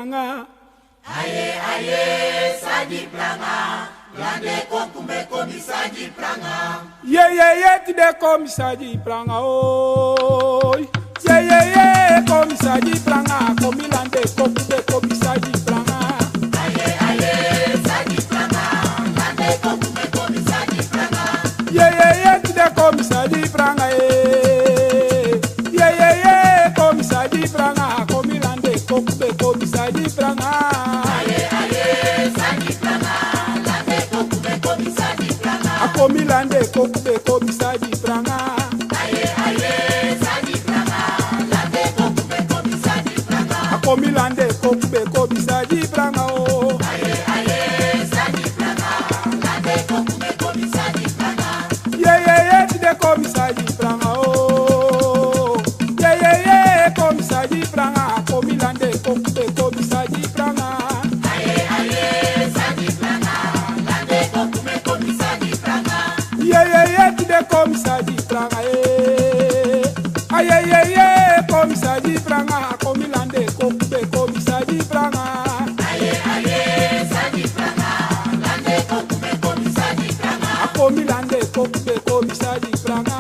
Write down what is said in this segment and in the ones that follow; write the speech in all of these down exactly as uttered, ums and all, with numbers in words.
Aye, aye, sa gi pranga. Lande kon kumbe kon mi sa gi pranga. Ye, ye, ye, tide kon mi sa gi pranga, oi. Ye, ye, ye, kon mi sa gi pranga. Kon mi lande kon kumbe kon mi sa gi pranga. Aye, aye, sa gi pranga. Lande kon kumbe kon mi sa gi pranga. Ye, ye, ye, tide kon mi sa gi pranga, eh. Ye, ye, ye, kon mi sa gi pranga. Kon mi lande kon kumbe kon mi sa gi pranga. Aye, aye, sa gi pranga. Lande kon kumbe kon mi sa gi pranga. A kon mi lande kon kumbe kon mi sa gi pranga. Aye, aye, sa gi pranga. Lande kon kumbe kon mi sa gi pranga. A kon mi lande kon kumbe kon mi sa gi pranga, oh. Aye, aye, sa gi pranga. Lande kon kumbe kon mi sa gi pranga. Ye, ye, ye, tide kon mi sa gi pranga, oh. Ye, ye, ye, kon mi sa gi pranga. Kon mi lande kon kumbe kon mi sa gi pranga. Aye, aye, sa gi pranga. Lande kon kumbe kon mi sa gi pranga. Ye, ye, ye, tide kon mi sa gi pranga, eh. Aye, ye, ye, kon mi sa gi pranga. Kon mi lande kon kumbe kon mi sa gi pranga. Aye, aye, sa gi pranga. Lande kon kumbe kon mi sa gi pranga. A kon mi lande kon kumbe kon mi sa gi pranga.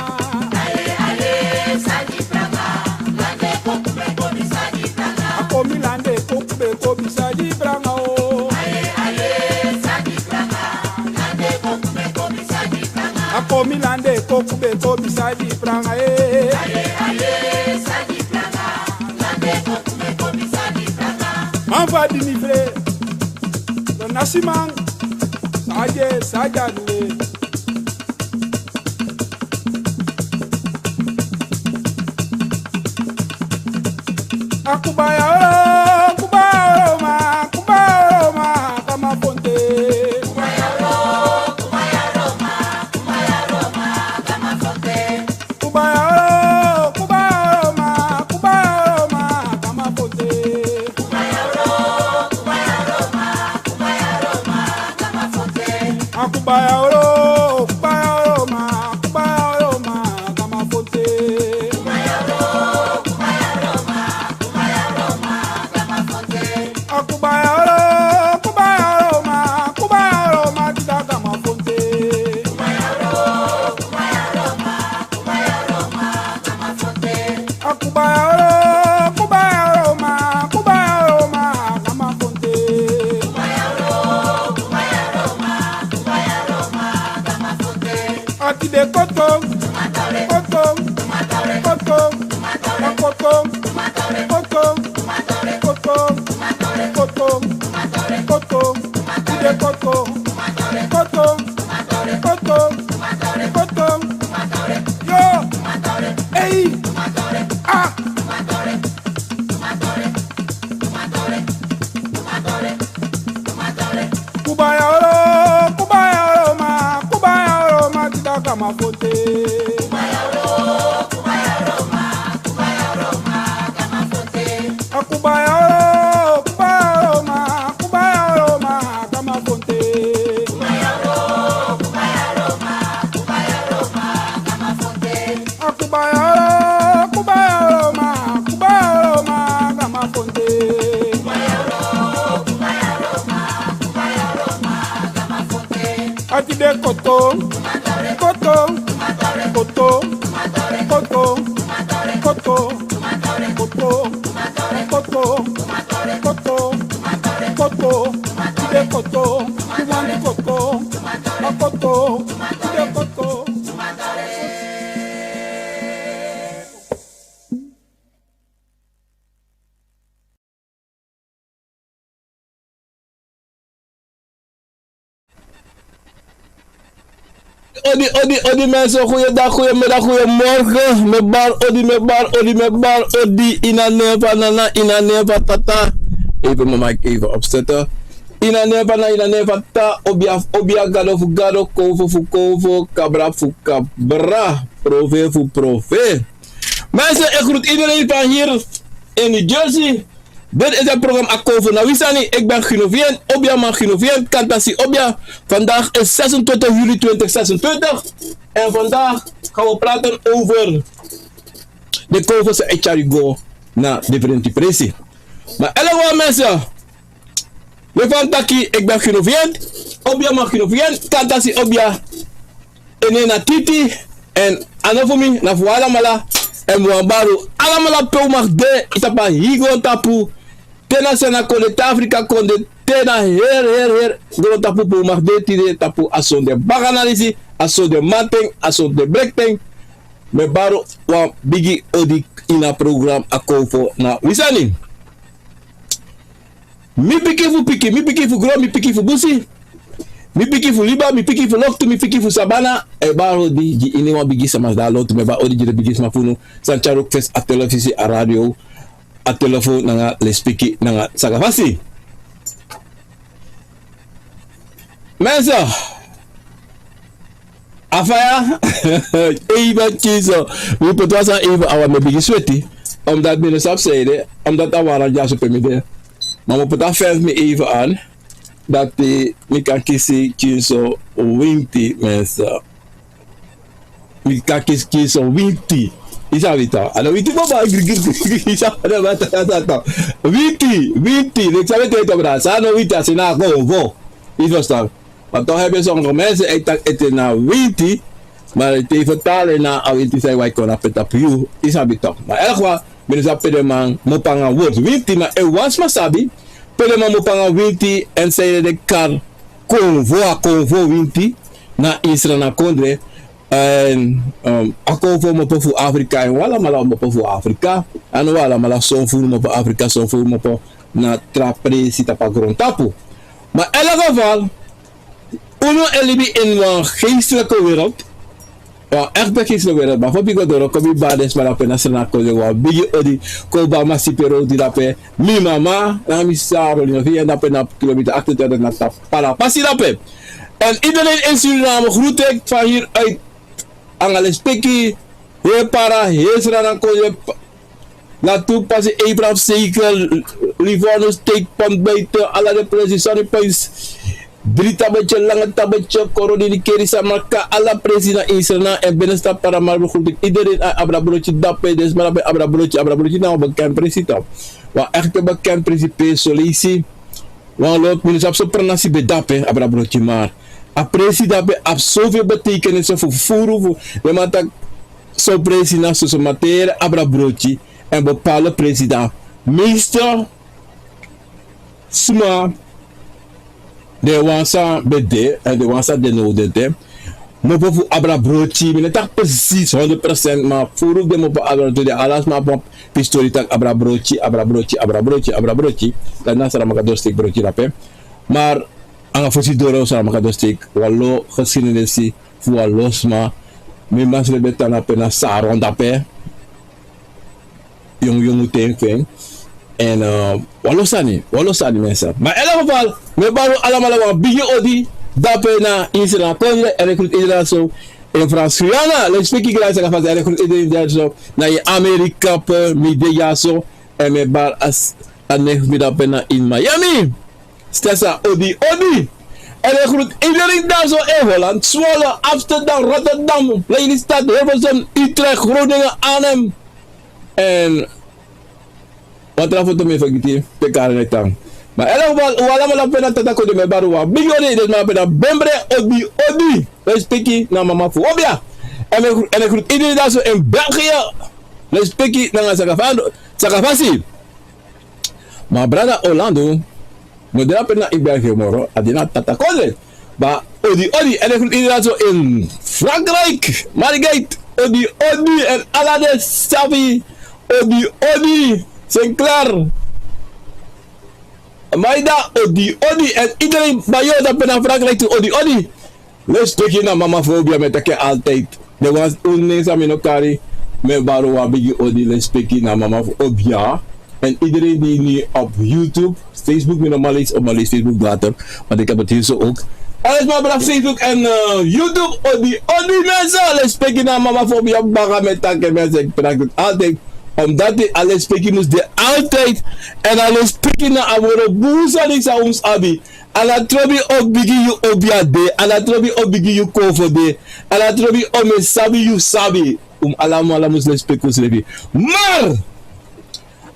Aye, aye, sa gi pranga. Lande kon kumbe kon mi sa gi pranga. A kon mi lande kon kumbe kon mi sa gi pranga, oh. Aye, aye, sa gi pranga. Lande kon kumbe kon mi sa gi pranga. A kon mi lande kon kumbe kon mi sa gi pranga, eh. Aye, aye, sa gi pranga. Lande kon kumbe kon mi sa gi pranga. Man fu a dinifre. Don Nasiman. Sa a de, sa a de a du, eh. A kubaya oro, kubaya oro ma, kubaya oro ma, gamafonte. Kubaya oro, kubaya oro ma, kubaya oro ma, gamafonte. Kubaya oro, kubaya oro ma, kubaya oro ma, gamafonte. Kubaya oro, kubaya oro ma, kubaya oro ma, gamafonte. A kubaya oro, kubaya oro ma, kubaya oro ma, gamafonte. Kubaya oro, kubaya oro ma, kubaya oro ma, gamafonte. A kubaya oro, kubaya oro ma, kubaya oro ma, tide a gamafonte. Kubaya oro, kubaya oro ma, kubaya oro ma, gamafonte. A kubaya oro, kubaya oro ma, kubaya oro ma, gamafonte. Kubaya oro, kubaya oro ma, kubaya oro ma, gamafonte. A tide koto, koto, koto, a koto, koto, koto, koto, koto, tide koto, koto, koto, koto, yo, ei, a. Kubaya oro, kubaya oro ma, kubaya oro ma, tide a gamafonte. Kubaya oro, kubaya oro ma, kubaya oro ma, gamafonte. A kubaya oro, kubaya oro ma, kubaya oro ma, gamafonte. Kubaya oro, kubaya oro ma, kubaya oro ma, gamafonte. A kubaya oro, kubaya oro ma, kubaya oro ma, gamafonte. Kubaya oro, kubaya oro ma, kubaya oro ma, gamafonte. A tide koto, koto, koto, koto, koto, koto, koto, koto, koto, tide koto, kumandi koto, a koto, tide koto. Odi, odi, odi mensen, goeiedag, goeiemiddag, goeiemorgen. Mi e bari odi, mi e bari odi, mi e bari odi. Ini a nen fu Nana, ini a nen fu Tata. Even mama, ik even opzetten. Ini a nen fu Nana, ini a nen fu Tata. Obia fu obia, gado fu gado, kownu fu kownu, kabra fu kabra, profeet fu profeet. Mensen, ik groet iedereen van hier in New Jersey. Dit is het programma Akofo na Wisani. Ik ben Gino Vient, Obia man Gino Vient, Kantasi Obia. Vandaag is zesentwintig juli twintig zesentwintig. En vandaag gaan we praten over de Kofo se e tyari go na differenti presi. Ma elke wan mensen, we van taki, ik ben genoveerd. Obia mag genoveerd, tantasi obia. En na titi, en ano fu mi, na fu alamala, en mi wan baru, alamala pe un mag de, i tapu a hii grontapu, te na Sranan kondre, te Afrika kondre, te na heri, heri, heri grontapu pe un mag de tide, tapu a sonde bakanalisi, a sonde manten, a sonde brekten. Mi e baru wan bigi odi ini a program Akomfo na wi sani. Mi pikin fu pikin, mi pikin fu gron, mi pikin fu busi, mi pikin fu liba, mi pikin fu loktu, mi pikin fu sabana, e baru odi gi iniwan bigi sama di de na lontu. Mi e baru odi gi den bigisma fu unu san tyari un fesi a telefisi, a radio, a telefon nanga lespeki nanga sakafasi. Mensen, a faya, even kinso, mi poti wan sani even, a wara mi e bigin sweti, omdat mi no sabi san ede, omdat a wara dyaso pe mi de. Ma mi o poti a fan fu mi even aan, dati mi kan kisi kinso winti, mensen. Mi kan kisi kinso winti. I sabi toch, a no winti baba, gri, gri, gri, gri, i sabi, a no winti, winti, winti. Leki san mi e taigi yu toch, brada, san a no winti, a seni a akomfo. I verstaan? Ma toch heb je sommige mensen, e taki ete na winti, ma te yu vertaal en na a winti san e wai kon na pe tapu yu, i sabi toch. Ma in elk geval, mi no sabi pe den man mu opo nanga a wortu winti, ma efu wan sma sabi pe den man mu opo nanga winti, èn san ede den kari konfo, a konfo winti na ini Sranan kondre. Èn, um, a konfo mu opo fu Afrika, èn un alamala mu opo fu Afrika. A no un alamala, son fu unu mu opo Afrika, son fu unu mu opo na tra presi tapu a grontapu. Ma in elk geval, unu e libi in wan geestelijke wereld. Wan echte geestelijke wereld. Ma fu mi go doro kon mi bari den sma dape na Sranan kondre, wan bigi odi. Kon bari Masi Pero di dape, mi mama, nanga mi sisa Rolino fi en dape na kilomita achtentwintig na tapu Palapasi dape. En iedereen in Suriname groet ik van hieruit. Nanga lespeki, heri para, heri Sranan kondre, Latu, Pasi, Abraham, Zeker, Livorno, Steekpont, Buiten, ala den presi, Sonny Pines, Drie Tabetje, Lange Tabetje, Koroni, Nikeri, Samarka, ala presi na ini Sranan, èn binnenstad Paramaribo groet ik iedereen. Abra Brochi dape, den sma dape, Abra Brochi, Abra Brochi na wan bekend presi toch. Wan echte bekend presi pe Solisi. Wan lot, mi no sabi so pranasi ben dape, Abra Brochi, maar a presi dape abi zoveel betekenissen fu furu fu den man taki so presi na soso materi Abra Brochi, èn bepaalde presi dan meeste sma, den wan san ben de, èn den wan san de now dede, mu opo fu Abra Brochi. Mi no taki precies honderd procent, ma furu fu den mu opo Abra Brochi, den ala sma abi wan pistori taki Abra Brochi, Abra Brochi, Abra Brochi, Abra Brochi. Dati na Saramaka dorsteki Brochi dape. Maar nanga fosi doro Saramaka dorsteki, wan lo geschiedenis fu wan lo sma. Mi masra ben tan dape na Saron dape. Yongu yongu ten fu en. Èn, eh, wan lo sani, wan lo sani mensen. Ma in elk geval, mi e bari un alamala wan bigi odi dape na ini Sranan kondre, èn mi e groet iedereen so in Frans Guyana. Lespeki, Guyana, Sranan kondre, èn mi e groet iedereen dyaso na ini Amerika pe mi de dyaso. Èn mi e bari a neef fu mi dape na ini Miami. Stessa, odi, odi. Èn mi e groet iedereen dyaso in Holland, Zwolle, Amsterdam, Rotterdam, Lelystad, Hilversum, Utrecht, Groningen, Arnhem. Èn wan tra foto mi e fergiti, pe kari na tan. Ma in elk geval, un alamala pe na Tata Kondre, mi e bari un wan bigi odi. Den sma dape na Bembre, odi, odi. Lespeki na mama fu obia. Èn mi e gro-, èn mi e groet iedereen dyaso in België. Lespeki nanga saka fa-, saka fasi. Ma brada Orlando no de dape na ini België moro, a de na Tata Kondre. Ma odi, odi, èn mi e groet iedereen dyaso in Frankrijk, Margate, odi, odi, èn ala den sabi, odi, odi, Sinclair, Maida, odi, odi, èn iedereen, Bayo dape na Frankrijk tu, odi, odi. Lespeki na mama fu obia, mi e taki en altijd. Den wan fu unu nen san mi no kari, mi e bari un wan bigi odi, lespeki na mama fu obia. Èn iedereen di nu op YouTube, Facebook, mi no man leisi, o man leisi Facebook later, want ik heb het hier zo ook. Alles maar vanaf Facebook en, eh, YouTube, odi, odi mensen, lespeki na mama fu obia baka, mi e taki en mensen, ik praat het altijd. Omdat die a lespeki mus de altijd. Èn a lespeki na a moro bun sani san un mus abi. Ala trobi o bigi yu obia de, ala trobi o bigi yu konfo de, ala trobi o mi e sabi yu sabi. Un alamala mus lespeki unsrefi. Maar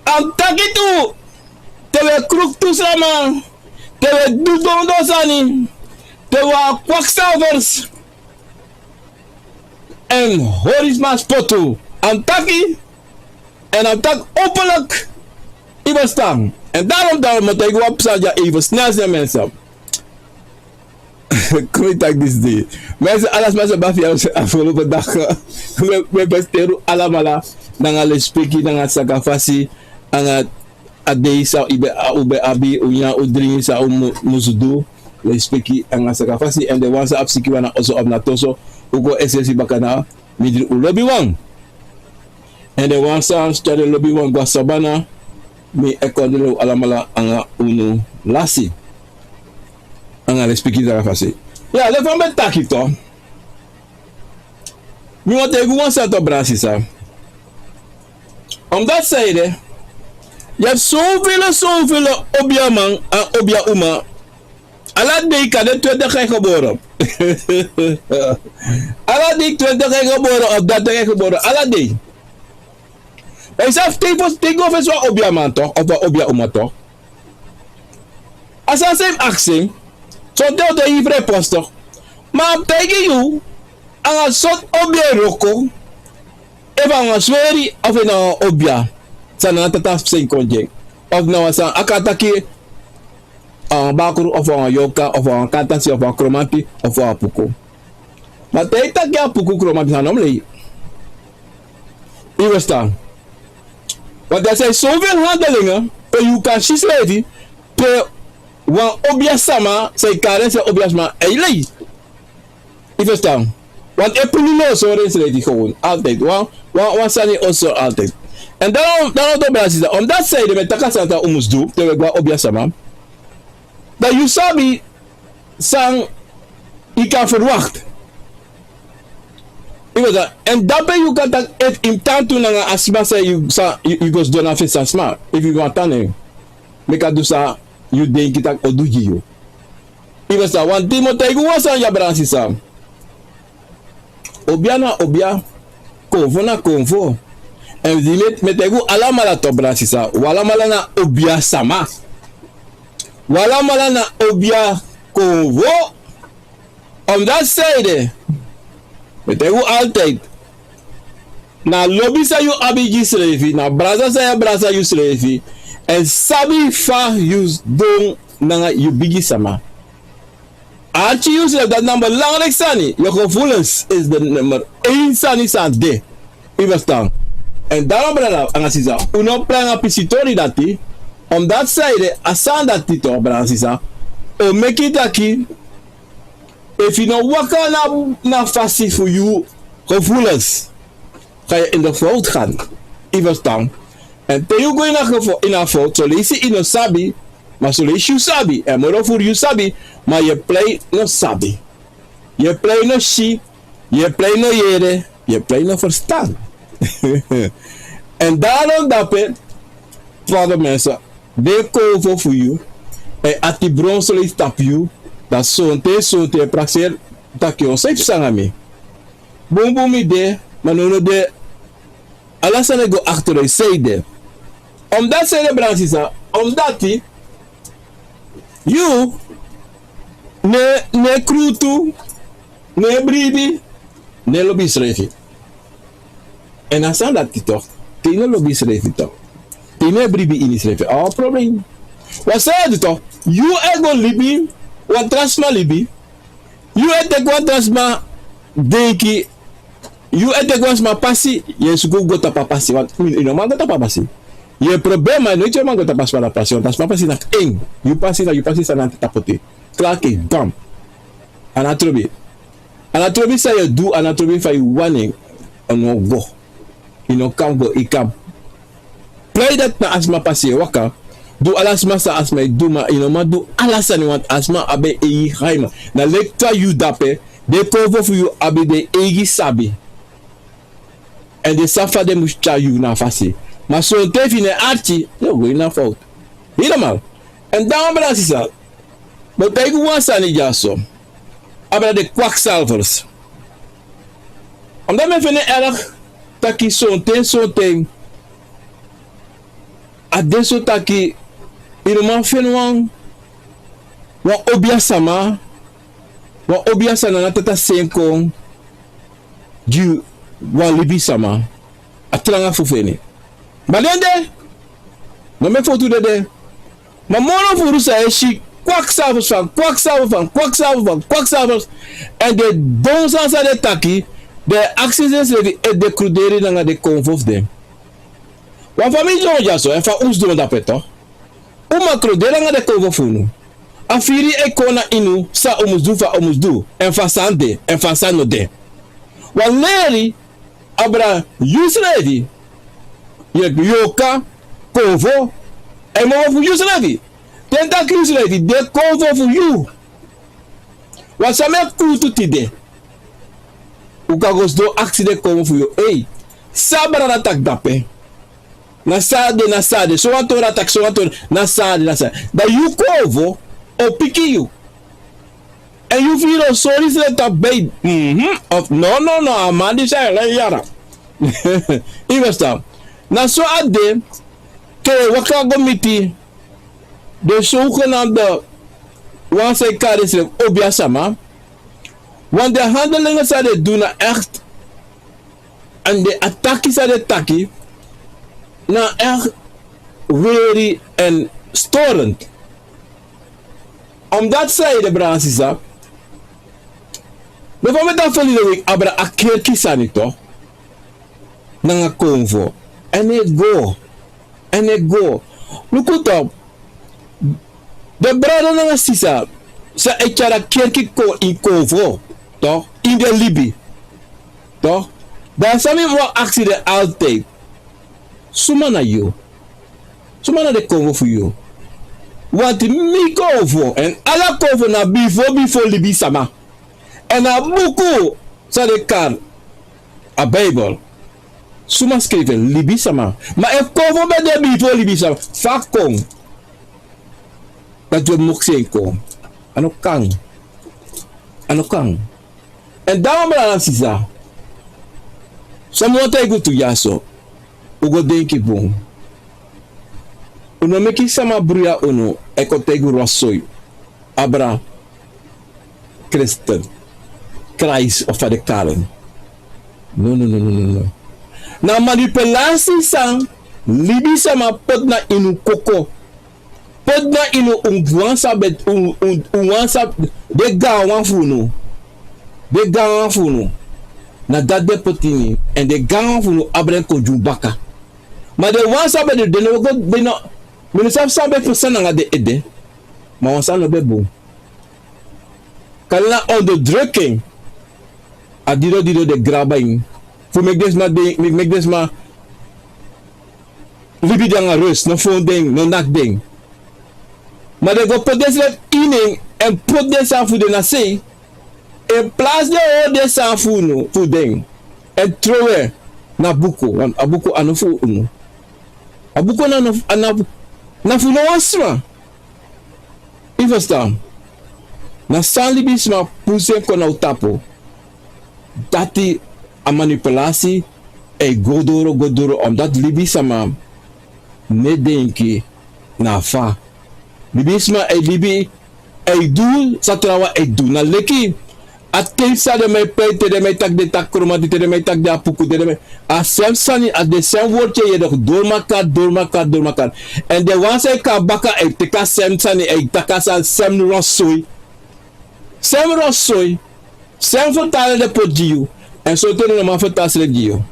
a mus taki tu, te wi e kruktu sraman, te wi e du dondon sani, te wi a kwaksalvers, èn hori sma spotu. A mus taki, èn a mus taki openlik. Yu ferstan? Èn darom dan mi o taigi wan psa dya even snel snel, mensen. Kon mi taki disi dei, mensen, ala sma sa ben abi fu yere afgelopen dagen. Mi e ferstan un alamala nanga lespeki, nanga sakafasi, nanga a dei san un ben, un ben abi, un nyan, un dringi, san un mu, musu du. Lespeki nanga sakafasi. Èn den wan san abi sikiwan na oso of na toso, un kon esesi baka na mi dri un lobiwan. Èn den wan san tyari den lobiwan go na sabana, mi e kondre un alamala nanga unu lasi. Nanga lespeki, sakafasi. Ya, leki fa mi ben taki tu. Mi wani taigi un wan sani tu, brada sisa. Omdati san ede, yu abi soveel, soveel obiaman èn obiauma. Ala dei kan de twenti kan e gebore. Ala dei twenti kan e gebore of dertig kan e gebore. Ala dei. Ma yu sabi, te yu go fesi wan obiaman tok, of wan obiauma tok, a sani san yu mus aksi en, sonten o de yu vrijpostig. Ma a mus taigi yu anga sortu obia e wroko. Efu a wan sweri, of na wan obia san na tata fu seni kon gi en, of na wan san a kan taki, a wan bakru, of a wan yorka, of a wan kantasi, of a wan kromanti, of a wan apuku. Ma te yu taki apuku, kromanti, san no mus lei. Yu ferstan? Want er zijn zoveel handelingen pe yu kan si srefi pe wan obiasama, san yu kari en srefi obiasma, e lei. Yu ferstan? Want e pulu no o sori ensrefi gewoon, altijd. Wan, wan, wan sani o sori altijd. Èn dan, dan o de, brada sisa, omdati san ede, mi e taki a sani san un mus du te wi e go na obiasama. Dan yu sabi san yu kan verwacht. Yu ferstan? Èn dape yu kan taki efu yu mus tan tu nanga a sma san yu, san yu, yu go sidon na fesi a sma. Efu yu wani tan na en, meki a du san yu denki taki o du gi yu. Yu ferstan? Want mi o taigi un wan sani ya, brada sisa. Obia na obia, konfo na konfo. Èn mi e, mi e taigi un alamala tu, brada sisa, un alamala na obiasama. Un alamala na obiakonfo. Omdati san ede, mi e taigi un altijd, na lobi san yu abi gi yusrefi, na brasa san yu e brasa yusrefi, èn sabi fa yu sidon nanga yu bigisma. Arki yusrefi, dati na wan belangrijk sani. Yu gevoelens is de nummer één sani san de. Yu ferstan? Èn daarom, brada nanga sisa, un no prei nanga pisitori dati. Omdati san ede, a sani dati tu, brada sisa, o meki taki efu yu no waka na, na fasi fu yu gevoelens, ga yu in de fout gaan. Yu ferstan? Èn te yu go ini a gefo-, ini a fout, son leisi yu no sabi, ma son leisi yu sabi, èn moro furu yu sabi, ma yu e prei no sabi. Yu e prei no si, yu e prei no yere, yu e prei no ferstan. Èn daarom dape, fa den mensen den e konfo fu yu, èn ati bron son leisi tapu yu, dan sonten, sonten e prakseri taki yu o seifi psa nanga mi. Bunbun mi de, ma no, no de. Ala sani e go akteri, san ede. Omdati san ede, brada sisa, omdati yu no e, no e krutu, no e bribi, no e lobi yusrefi. Èn a sani dati tu, te yu no lobi yusrefi tu, te yu no e bribi ini yusrefi, a wan probleem. Wan sani dati tu, yu e go libi wan tra sma libi, yu e teki wan tra sma denki, yu e teki wan sma pasi, yu e suku go tapu a pasi, want yu no man go tapu a pasi. Yu e probeer, ma yu no e man go tapu a sma pasi, want a sma pasi na en. Yu pasi na yu pasi, san na tapu te. Klaar, kei, bam. A no trobi. A no trobi san yu e du, a no trobi fa yu wani en, a no go. Yu no kan go, yu kan prei dati na a sma pasi yu e waka. Du ala sma san a sma e du, ma yu no man du ala sani, want a sma abi en eigi geheim. Na leki fa yu dape, den konfo fu yu abi den eigi sabi. Èn den sabi fa den mus tyari yu na a fasi. Ma sonten efu yu no e arki, yu o go ini a fout. Helemaal. Èn dan, brada sisa, mi o taigi wan sani dyaso. Abra den kwakzalvers. Omdat mi e feni en erg taki sonten, sonten a de so taki Yu no man feni wan, wan obiasama, wan obiasama na tata sen kon gi wan libisama. A tranga fu feni. Ma den de, no meki fowtu dede. Ma moro furu san e si kwaksafu san, kwaksafu fan, kwaksafu fan, kwaksafu. Èn den don sani san den taki, den e aksi densrefi efu den kruderi nanga den konfo fu den. Wan famiri don dyaso, èn fa un sidon dape tok. Un man kruderi nanga den konfo fu unu. A firi e kon na ini un san un mus du, fa un mus du, èn fa san de, èn fa san no de. Wan leri abra yusrefi, yorka, konfo, èn momo fu yusrefi. Te den taki yusrefi, den konfo fu yu. Wan san mi e kuutu tide. Un kan go sidon aksi den konfo fu yu, ei, san a brada taki dape? Na san a de, na san a de. Sowan tori a taki, sowan tori, na san a de, na san a de. Dan yu konfo o piki yu. Èn yu firi o sori srefi tapu bei. Mhm. Of no, no, no, a man disi a e lai yara. Yu ferstan? Na so a de, te yu e waka go miti den zogenaamde wan san e kari densrefi obiasama. Want den handelingen san den du na echt, èn den ataki san den taki na echt weri èn storend. Omdat san ede, brada nanga sisa, den fa mi taki ferleden wiki abra a kerki sani tok, nanga konfo. Èn e go, èn e go. Luku tok, den brada nanga sisa san e tyari a kerki kon ini konfo, tok, ini den libi, tok. Dan san mi wani aksi den altijd, suma na yu? Suma na den konfo fu yu? Want mi konfo èn ala konfo na bifo bifo libisama. Èn a buku san den kari a Bijbel, suma skrifi en? Libisama. Ma efu konfo ben de bifo libisama, fa a kon? Dati wi e moksi en kon. A no kan. A no kan. Èn dan, wan brada nanga sisa, san mi wani taigi un tu dyaso, un go denki bun. Un no meki sama bruya unu, e kon taigi un rosoi abra Christen, Christ of fa den kari en. No, no, no, no, no, no. Na manipulasi san libisama poti na ini un koko. Poti na ini un, un wan san ben, un, un, un wan san, den gaanwan fu unu. Den gaanwan fu unu. Na dati den poti ini, èn den gaanwan fu unu abra en kon gi un baka. Ma den wan san ben de, den no go, den no, mi no sabi san ben pasa nanga den ede. Ma wan sani no ben bun. Kande na onderdrukking, a didon didon den graba ini fu meki den sma de, meki, meki den sma libi de nanga rust, no fon den, no naki den. Ma den go poti densrefi ini en, èn poti den sani fu den na sei. In plaats den hori den sani fu unu, fu den, èn trowe na buku, want a buku a no fu unu. A buku na, na, na, na fu no wan sma. Yu ferstan? Na san libisma puru sen kon na un tapu. Dati a manipulasi e go doro, go doro, omdat libisma no e denki na fa. Libisma e libi, e du san trawan e du. Na leki a ten san den man e prei, te den man e taki den takromanti, te den man e taki den apuku, te den man e, a sem sani, a den sem wortu yu e yere, doro makari, doro makari, doro makari. Èn den wan san e kon na baka e teki a sem sani, e taki a sani, sem rosoi. Sem rosoi. Sem fertalen den poti gi yu. Èn sortu den no man fertal srefi gi yu.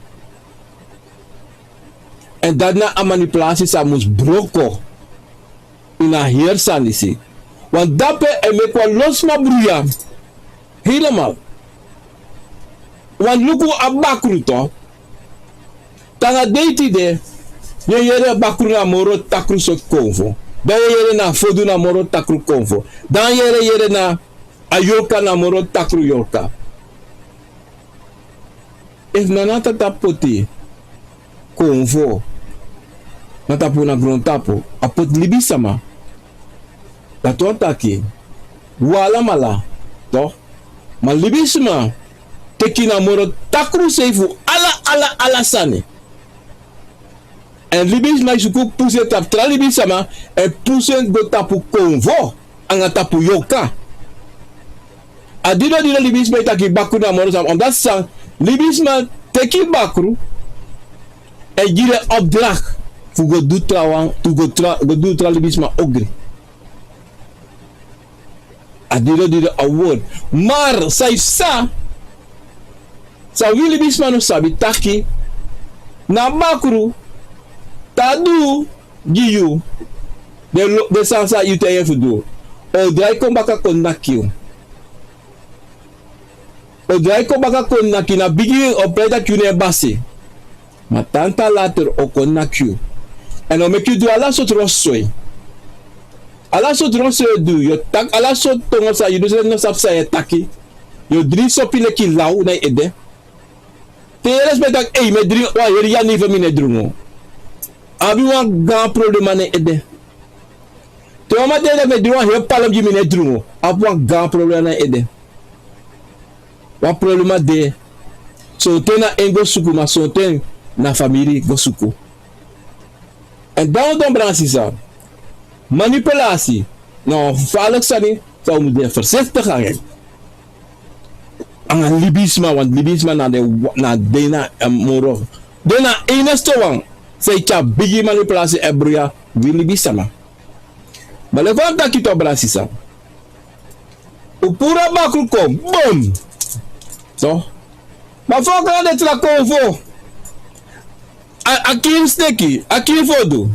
Èn dati na a manipulasi san mus broko ini a heri sani disi. Want dape e meki wan lo sma bruya. Helemaal. Want luku a bakru tok. Te nanga dei tide, yu e yere bakru na moro takru sortu konfo. Dan yu e yere na fodu na moro takru konfo. Dan yu e yere, yere na a yorka na moro takru yorka. Efu na a Tata poti konfo na tapu na grontapu, a poti libisma. Dati wani taki un alamala, toch? Ma libisma teki na moro takru sei fu ala, ala, ala sani. Èn libisma e suku pusu en tapu tra libisma, èn pusu en go tapu konfo anga tapu yorka. A didon didon libisma e taki bakru na moro sani, omdat san, libisma teki bakru, èn gi den opdracht fu go du trawan, fu go tra, go du tra libisma ogri. A didon didon a word. Maar san yu sa, san wi libisma no sabi taki, na bakru ta du gi yu den lo, den sani san yu taigi en fu du. A o drai kon baka kon naki yu. A o drai kon baka kon naki yu, na bigi yu, a o prei taki yu na en basi. Ma tan tan later a o kon naki yu. Èn a o meki yu du ala sortu rotzooi. Ala sortu rotzooi yu o du, yu o taki ala sortu tongo san yu no srefi no sabi san yu e taki. Yu o dringi sopi leki law na yu ede. Te yu e respeki taki, ei, mi e dringi wan heri yanive, mi no e drungu. A abi wan gaan problema na en ede. Te wan man taigi taki mi e dringi wan heri palm gi, mi no e drungu, a abi wan gaan problema na en ede. Wan problema de. Sonten na en go suku, ma sonten na famiri go suku. Èn dan wi don, brada sisa, manipulasi na wan gevaarlijk sani, san wi mus de voorzichtig anga en. Anga libisma, want libisma na den, na den na, eh, moro, den na enigste wan san e tyari bigi manipulasi èn bruya wi libisma. Ma leki fa mi taki tu, brada sisa, un puru a bakru kon, bom. So, ma fa un kan de tra konfo, a, a kin steki, a kin fodu,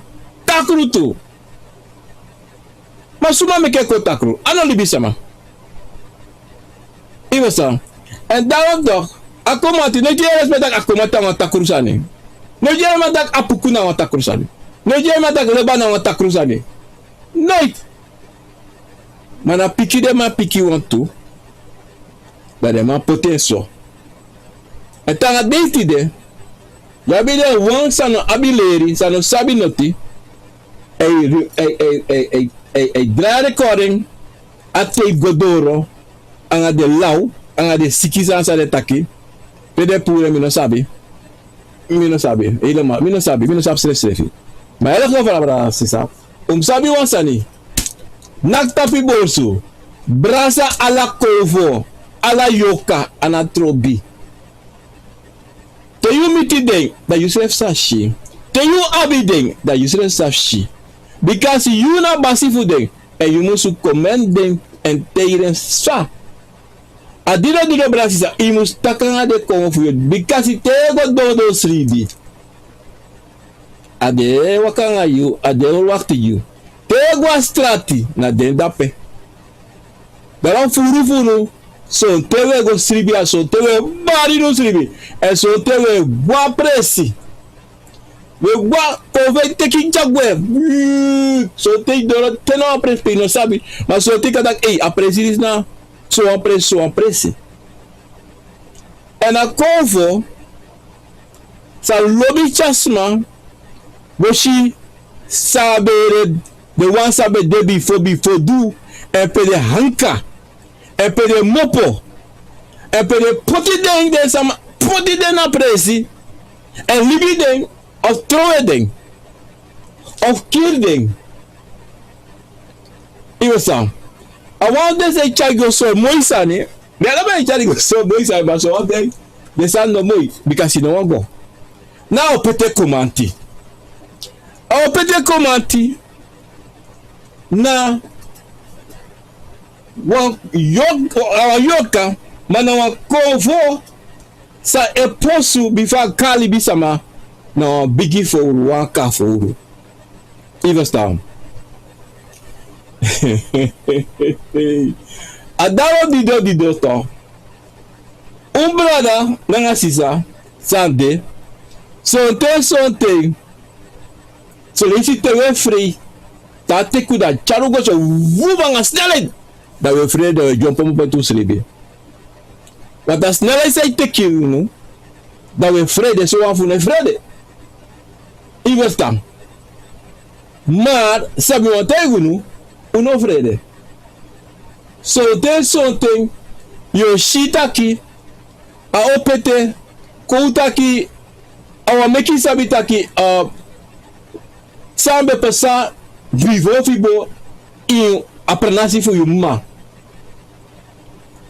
takru tu. Ma suma meki en kon takru? A no libisma. Yu e ferstan? Èn daarom toch, a komanti, noiti yu e respeki taki a komanti na wan takru sani. Noiti yu e respeki taki a puku na wan takru sani. Noiti yu e respeki taki leba na wan takru sani. Noiti. Ma na piki den man piki wantu, dan den man poti en so. Èn te nanga dei tide, yu abi den wan san no abi leri, san no sabi noti, e, e, e drai a recording, a tape go doro, anga den law, anga den siki sani san den taki, pe den puru en, mi no sabi. Mi no sabi, helemaal, mi no sabi, mi no sabi srefsrefi. Ma in elk geval, brada, sisa, un mus sabi wan sani. Naki tapu yu borsu, brasa, ala konfo, ala yorka, a no trobi. Te yu miti den, dan yusrefi sa si. Te yu abi den, dan yusrefi sa si. Bikasi yu na basi fu den, èn yu musu komandi den èn taigi den fa. A didon didon, brada, sisa, yu mus taki anga den konfo fu yu, bikasi te yu e go dondon sribi, a den e waka anga yu, a den e wakti yu. Te yu e go a strati, na den de ape. Daarom furu furu, sonten wi e go sribi, a sonten wi e bari dun sribi, èn sonten wi e go a presi. Wi e go a, konfo e teki yu tyari gwe. Sonten yu doro te na wan presi pe yu no sabi. Ma sonten yu kan taki, ei, a presi disi na sowan presi, sowan presi. Èn a konfo sa lobi tyari sma, go si san a be de, den wan san be de bifo, bifo du, èn pe den hanka, èn pe den mopo, èn pe den poti den, den sama poti den na presi, èn libi den, of trowe den, of kiri den. Yu e ferstan? A wan fu den san e tyari go so moi sani. Den ala ben e tyari go so moi sani, ma so wan fu den, den sani no moi, bikasi no wani go. Na a o peti komanti. A o peti komanti na wan york, a wan yorka, ma na wan konfo san e posu bifo a kon na libisma, na wan bigi fowru, wan kafowru. Yu e ferstan? A dati o didon didon tu. Un brada nanga sisa, san de, sonten sonten, son leisi te un e frei, te a teki un, dan a tyari un go so, wum, anga snelheid. Dan un e frede, dan un e dyompo mopo ete un sribi. Want a snelheid san e teki unu, dan un e frede, sowan fu unu e frede. Yu e ferstan? Ma san mi wani taigi unu, un no frede. Sonten sonten yu o si taki a o peti, kon un taki, a wani meki yu sabi taki, eh, san ben pasa, bivo fu yu bo, ini a pranasi fu yu m'ma.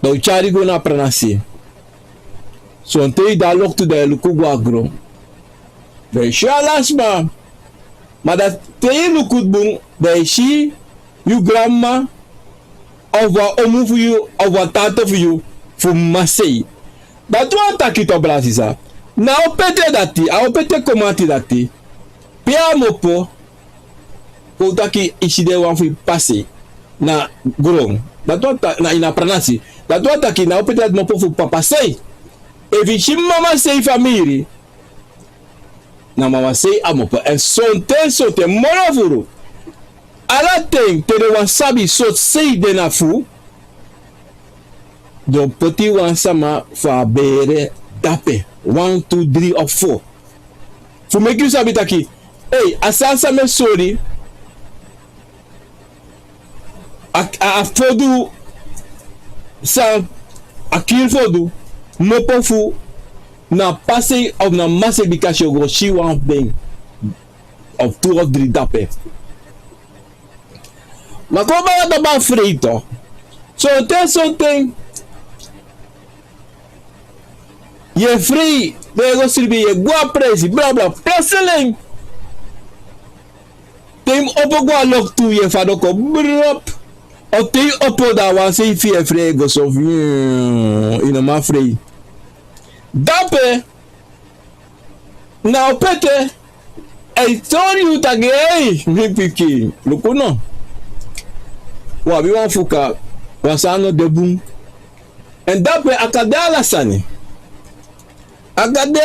Dan un tyari go na a pranasi. Sonten yu de a loktu dan yu e luku go na gron. Dan yu si ala sma. Ma dan te yu luku bun, dan yu si yu granmama, of wan omu fu yu, of wan tante fu yu, fu m'ma sei. Dati wani taki tu, brada sisa. Na a opete dati, a opete komati dati. Pe a mu opo, kon taki yu si den wan fu yu p'pa sei na gron. Dati wani ta-, na ini a pranasi. Dati wani taki na a opete dati mu opo fu p'pa sei. Efu yu si mama sei famiri, na mama sei a mu opo. Èn sonten, sonten, moro furu. Ala ten, te den wani sabi sortu sei den na fu, den o poti wan sama fu a bere dape. Wan, tu, dri of fo. Fu meki yu sabi taki, ei, a sani san mi e sori, a, a, a fodu san, a kiri fodu, mu opo fu na p'pa sei of na m'ma sei, bika yu o go si wan fu den, of tu of dri dape. Ma kon baka tapu a frei tu. Sonten, sonten. Yu e frei, dan yu e go sribi, yu e go a presi, bla, bla, plotseling. Te yu mu opo go a loktu, yu e fadon kon brop. Of te yu opo, dan a wan sei fu yu e frei e go so fu yu, yu no man frei. Dape, na a opete, a e sori yu taki, ei, mi pikin, luku no. Un abi wan fuka, wan sani no de bun. Èn dape a kan de ala sani. A kan de,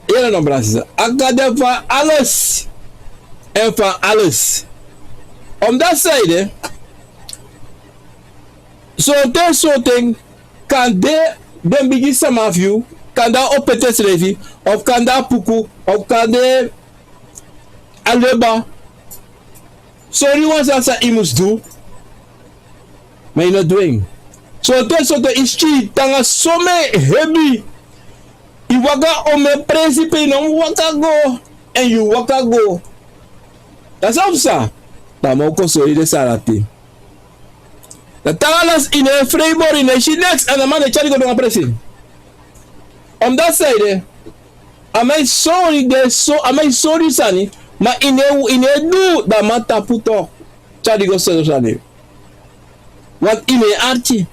yere no, brada sisa. A kan de fu a ales. Èn fu a ales. Omdati san ede, sonten, sonten, kande den bigi sama fu yu, kande a opete srefi, of kande a puku, of kande a leba, sori yu wan sani san yu mus du, ma yu no du en. Sonten, sonten yu sikin tan nanga someni hebi. Yu waka omen presi pe yu no mus waka go, èn yu waka go. Dan san o psa? Dan a man o kon sori den sani dati. Dan te ala lasi yu no e frei moro, yu no e si neks, èn a man e tyari go na wan presi. Omdati san ede, a man e sori den so, a man e sori yu sani, ma yu no e, yu no e du, dan a man tapu tu. Tyari go sori sani. Want yu no e arki.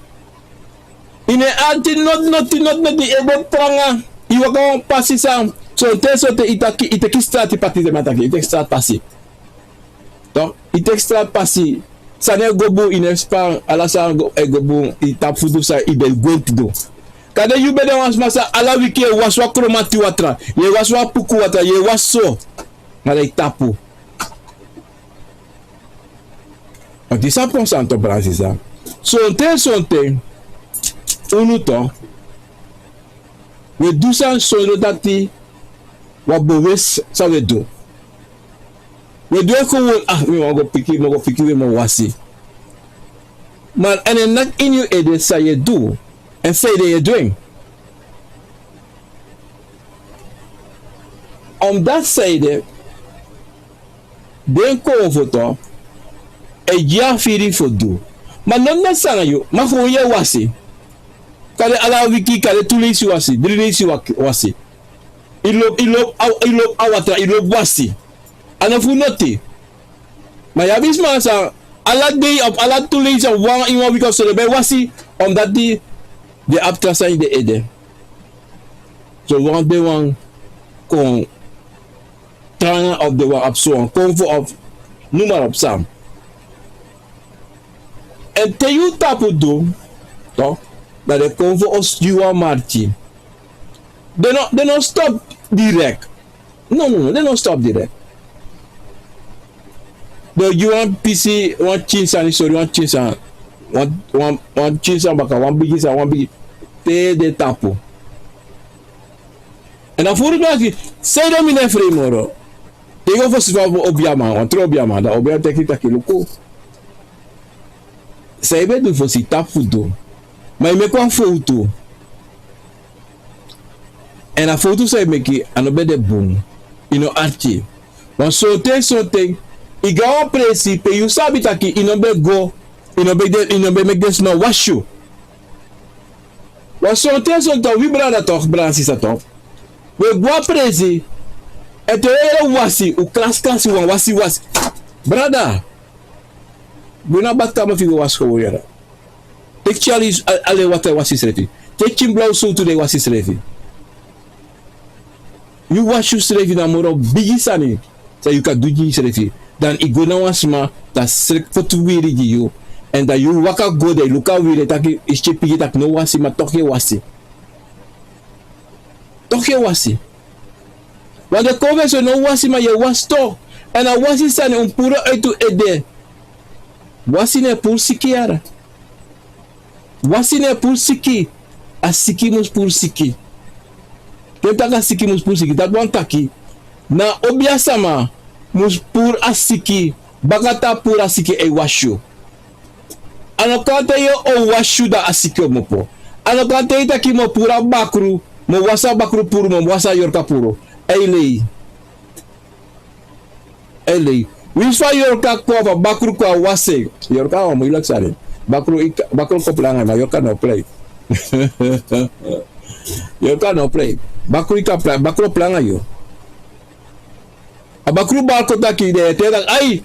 Yu no e arki noti, noti, noti, noti, yu e de tranga. Yu waka wan pasi san. Sonten, sonten yu taki, yu teki strati pasi, den man taki, yu teki strati pasi. Toch, yu teki strati pasi. Sani e go bun, yu no e span, ala sani e go bun, yu tapu fu du san yu ben gwenti du. Kande yu ben de wan sma san ala wiki yu e wasi wan kromati watra, yu e wasi wan puku watra, yu e wasi so. Ma dan yu tapu. Ma disi a pon sani tu, brada sisa. Sonten, sonten, unu tu, wi e du sani sondro dati wi abi bewust san wi e du. Wi e du en gewoon, ah, mi wani go piki, mi o go piki, wi mu wasi. Ma a no e naki ini yu ede san yu e du, èn sanede yu e du en. Omdati sanede, den konfo tu e gi a firi fu du. Ma no neti san nanga yu, ma gewoon yu e wasi. Kande ala wiki, kande tu leisi wasi, dri leisi wak-, wasi. Yu lobi, yu lobi a, yu lobi a watra, yu lobi wasi. A no fu noti. Ma yu abi sma san ala dei of ala tu leisi of wan, ini wan wiki of so den ben e wasi, omdati den abi tra sani ini den ede. So wan de wan kon tranga of den wani abi so wan konfo of noem maar op san. Èn te yu tapu du, toch, dan den konfo o gi wan marki. Den no, den no stop direct. No, no, no, den no stop direct. Den o gi wan pisi, wan pikin sani, sori, wan pikin sani, wan, wan, wan pikin sani baka, wan bigi sani, wan bigi, te den tapu. Èn a furu mi aksi, sanede mi no e frei moro? Te yu go fosi fu a obiaman, wan tru obiaman, dan a obiaman teki taki luku. San yu ben du fosi yu tapu fu du. Ma yu meki wan fowtu. Èn a fowtu san yu meki a no ben de bun. Yu no arki. Wan sonten, sonten, I go na wan presi pe yu sabi taki i no ben go, i no ben de, i no ben meki den sma wasi yu. Wan sonten sonten wi brada tok, brada sisa tok. Wi e go na presi, èn te wi e yere wasi, un klasi klasi wan wasi wasi. Brada, gwe na badkamer fu yu go wasi kon yere. Teki tyali, al-, alen watra wasi yusrefi. Teki kin blaw sowtu dei wasi yusrefi. Yu wasi yusrefi na moro bigi sani san yu kan du gi yusrefi. Dan i go na wan sma, dan srek poti wiri gi yu. Èn dan yu waka go, dan i luku a wiri, taki, i si pigi taki no wasi, ma toki e wasi. Toki e wasi. Wan de kon fu en so no wasi, ma yu e wasi tu. Èn a wasi sani un puru en tu ede. Wasi no e puru siki yara. Wasi no e puru siki, a siki mus puru siki. Te mi taki a siki mus puru siki, dati wani taki na obia sama mus puru a siki, baka te a puru a siki e wasi yu. A no kan te yu o wasi yu dan a siki o kmopo. A no kan te yu taki mi o puru a bakru, mi o wasi a bakru puru, mi o wasi a yorka puru. Ei lei. Ei lei. Winsi fa yorka kon, fa bakru kon, a wasi en. Yorka na wan moeilijk sani. Bakru i ka-, bakru kon planga, ma yorka no plei. Yorka no plei. Bakru i kan planga, bakru planga yu. A bakru bari kon taki den e taki, ai,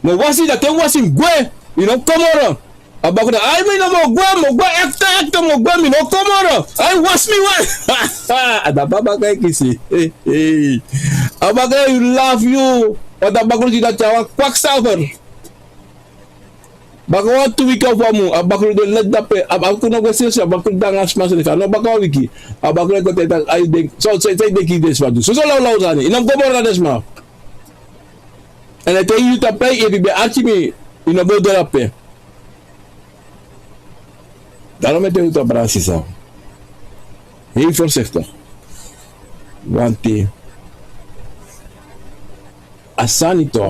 mi o wasi, dan te mi wasi mi gwe, mi no kon moro. A bakru taki, ai, mi no mu gwe, mi o gwe, ekte, ekte, mi o gwe, mi no kon moro. Ai, wasi mi, wasi. A dati a bakru e kisi. Ei, ei. A bakru e lafu yu. Want a bakru si dati a wan kwakzalver. Baka wan tu wiki ofu wan mun, a bakru de leti dape, a bakru no go srefi, a bakru de nanga sma srefi, a no baka wan wiki, a bakru e kon taigi taki, ai, denki, so, so, so, denki den sma du. Soso lawlaw sani, i no go moro na den sma. Èn a taigi yu taki, efu i ben arki mi, i no go doro ape. Daarom mi e taigi yu taki, brada sisa. Heel voorzichtig. Want a sani tu,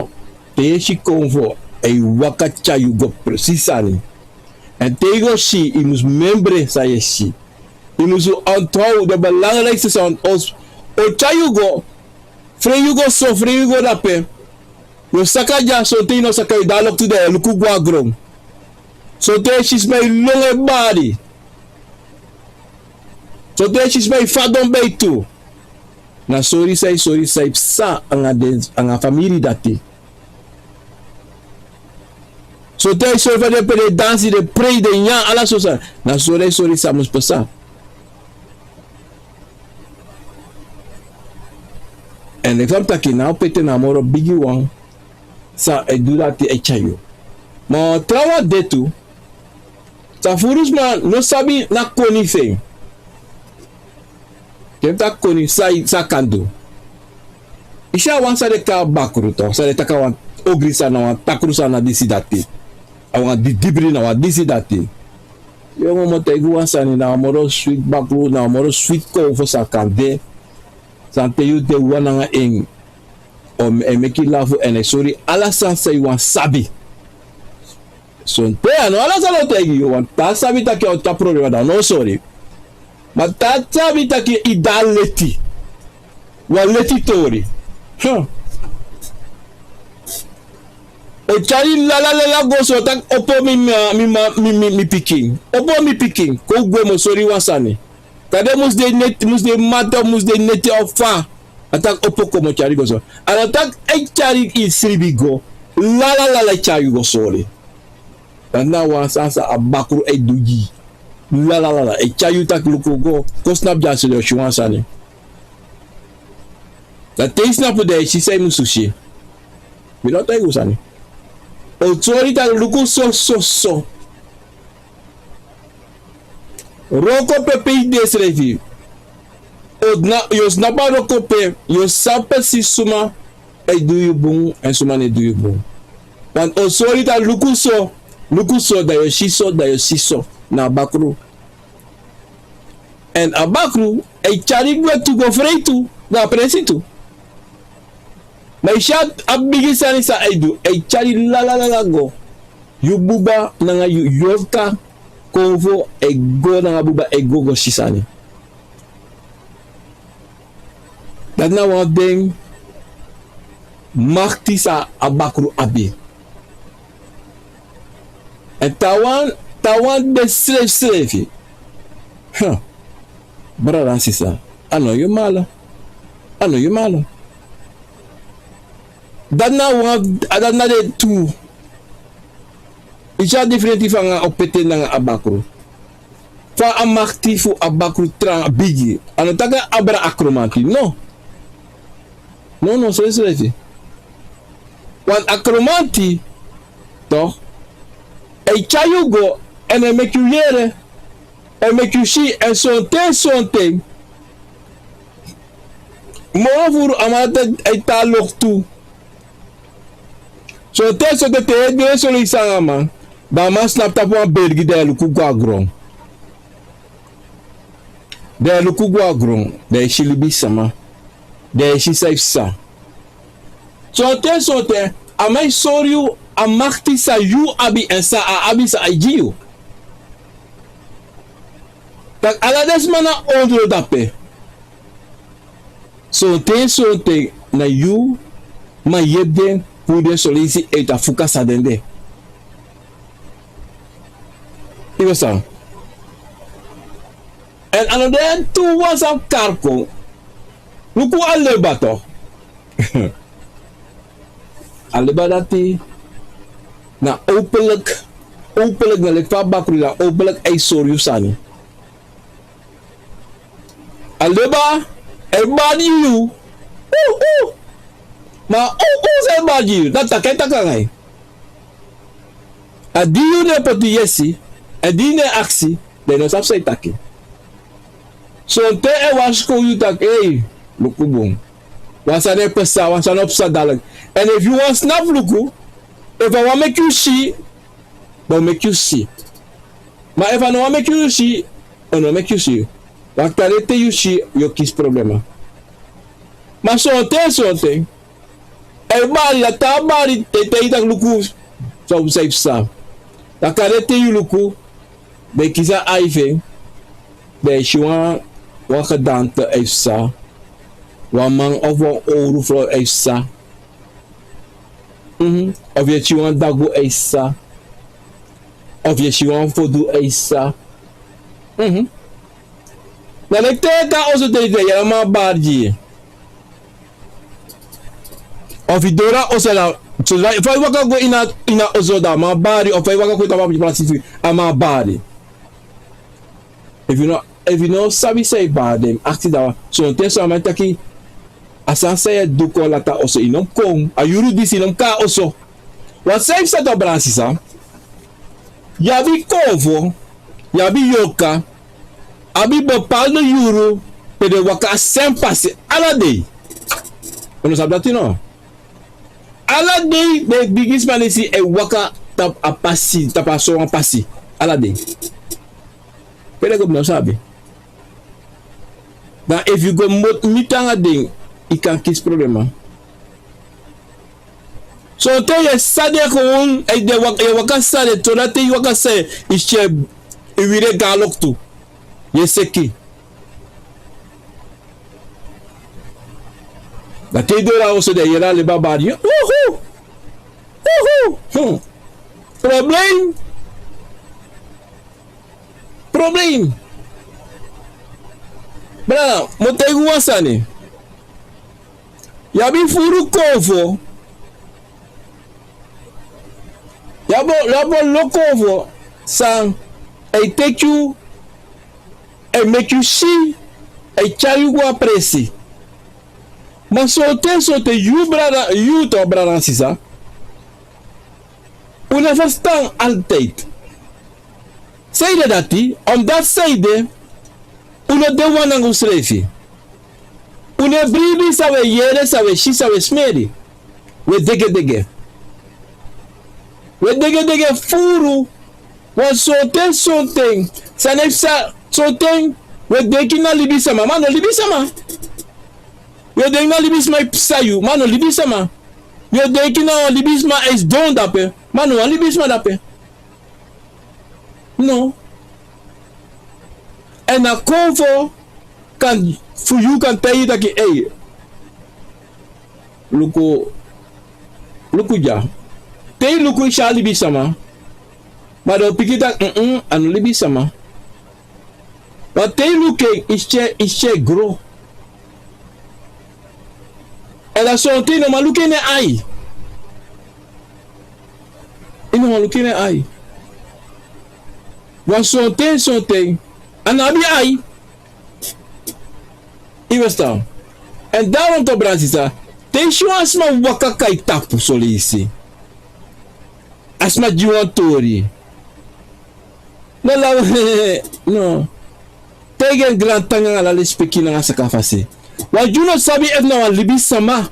te yu e si konfo, a e waka tyari yu go precies sani. Èn te yu go si, yu mus memre san yu e si. Yu mus onthoud, de belangrijkste san o, o tyari yu go, frei yu go so, frei yu go dape. Yu o saka dya, sonten yu no saka, yu dati loktu dan yu e luku go na gron. Sonten yu e si sma e lon e bari. Sonten yu e si sma e fadon beitu. Na sori san e sori san e psa nanga den, nanga famiri dati. Sonten yu e sori fa den pe den dansi, den prei, den nyan, ala sortu sani. Na sori e sori san mus psa. Èn leki fa mi taki, na a pete na a moro bigi wan san e du dati e tyari yu. Ma trawan de tu, san furu sma no sabi na koni fu en. Te mi taki koni, san, san a kan du. I si a wan san den e kai bakru tu, san den e taki a wan ogri sani, na wan takru sani, na disi dati. A wan didibri, na wan disi dati. Yu o mu taigi wan sani, na wan moro switi bakru, na wan moro switi konfo san kan de. San te yu de wan nanga en, o, e meki yu lafu èn e sori ala sani san yu wani sabi. Sonten a no ala sani o taigi yu, want te a sabi taki a o tan problema, dan a no o sori. Ma te a sabi taki i de na leti, wan leti tori. Huh. O tyari yu lala lala go so, taki opo mi ma, mi ma, mi, mi, mi pikin. Opo mi pikin, kon gwe, mi o sori yu wan sani. Kande mus de neti, mus de mata, mus de neti of fa. A taki opo kon, mi o tyari yu go so. A no taki e tyari yu sribi go. Lala lala e tyari yu go sori. Dati na wan sani san a bakru e du gi yu. Lala lala e tyari yu taki luku go. Kon snapu dya so, den o si wan sani. Dan te yu snapu, dan yu si san yu musu si. Mi no taigi yu sani. O sori taki luku so, so, so. Wroko pe pe yu de srefi. O na, yu o snapu a wroko pe, yu o sabi precies suma e du yu bun, èn suma no e du yu bun. Want o sori taki luku so, luku so, dan yu o si so, dan yu o si so. Na a bakru. Èn a bakru e tyari yu gwe tu go frei tu, na a presi tu. Ma yu si a, a bigi sani san a e du, a e tyari yu lala lala go. Yu buba nanga yu yorka konfo e go, nanga buba e go go si sani. Dati na wan fu den makti san a bakru abi. Èn tawan, tawan de srefsrefi. Brada sisa, a no yu mala. A no yu mala. Dati na wan, a dati na de tu. I si a difrenti fu anga opete nanga a bakru. Fa a makti fu a bakru tranga bigi. A no taki a abra a kromanti no. No no srefsrefi. Want a kromanti, toch, a e tyari yu go èn a e meki yu yere. A e meki yu si èn sonten sonten moro furu a man dati a e tan a loktu. Sonten sonten te yu e du en solo yu sanga man, dan a man snapu tapu wan bergi dan yu e luku go na gron. Dan yu e luku go na gron, dan yu e si libisama. Dan yu e si san yu psa. Sonten sonten a man e sori yu a makti san yu abi èn san a abi san a e gi yu. Tak' ala den sma na ondro dape. Sonten sonten na yu man yepi den puru den soleisi eti a fuka san den de. Yu go san? Èn a no de tu wan san kari kon. Luku a leba to. A leba dati na openlik. Openlik na leki fa a bakru na openlik a e sori yu sani. A leba a e bari yu. Ma a open san a e bari yu dati taki a e taki nanga yu. A di yu no e poti yesi, èn di yu no e aksi, dan yu no sabi san yu taki. Sonten a e warskow yu taki ei, luku bun. Wan sani e psa wan sani o psa dalek. Èn efu yu wani snapu luku, efu a wani meki yu si, dan o meki yu si. Ma efu a no wani meki yu si, a no meki yu si. Wan kande te yu si, yu o kisi problema. Ma sonten sonten a e bari dati a bari te yu taki luku, san yu psa. Dan kande te yu luku, dan yu kisi a ai fu en, dan yu si wan gedante a e psa. Wan man of wan owru frow a e psa. Of yu e si wan dagu a e psa. Of yu e si wan fodu a e psa. Na leki te yu e tan a oso te yu de yere a man bari gi yu. Of yu doro a oso na, so fa yu waka go ini a oso dan a man bari of fa yu waka go ini tapu a pasi fu yu a man bari. Efu yu no sabi san yu bari dan yu mus aksi dan wan sonten so a man e taki, a sani san yu e du kon lati a oso yu no mus kon a yuru disi yu no mus kon a oso. Wan san yu mus seti a brada sisa. Yu abi konfo, yu abi yorka, abi bepalde yuru pe den waka a sen pasi ala dei. Un no sabi dati no? Ala dei den bigisma disi e waka tapu a pasi tapu a sowan pasi. Ala dei. Pe den go mi no sabi. Dan efu yu go miti nanga den, yu kan kisi problema. Sonten yu e sisa den kon wan yu e waka sisa den tronati te yu waka sisa den, yu si en, yu wiri en go na loktu. Yu e seki. Dan te yu doro a oso den e yere a leba bari yu. Problem. Problem. Brada mi o taigi wan sani. Yu abi furu konfo. Yu abi wan lo konfo san e teki yu, e meki yu si, e tyari yu go a presi. Ma sonten sonten yu brada yu to brada nanga sisa, un no e ferstan altide. San ede dati? Omdati san ede? Un no de wan nanga unsrefi. Un no e bribi san un e yere san un e si san un e smeri. Un e degedege. Un e degedege furu. Wan sonten sonten san no e psa. Sonten un e denki na libisma ma a no libisma. Yu o denki na libisma e psa yu ma a no libisma. Yu o denki na wan libisma e sidon dape ma a no wan libisma dape. No. Èn a konfo kan fu yu kan taigi yu taki ei, luku, Luku dya. Te yu luku, yu si a libisama. Ma den o piki taki, mm, a no libisama. Ma te yu luku en, yu si en, yu si en e gro. Èn da sonten yu no man luku en ini en ai. Yu no man luku en ini en ai. Wan sonten, sonten a no abi ai. Yu e ferstan? Èn daarom toch, brada sisa, te yu si wan sma waka kon na yu tapu son leisi, a sma gi wan tori. No law, no. Taigi en grantangi nanga ala lespeki nanga sakafasi. Want yu no sabi efu na wan libisama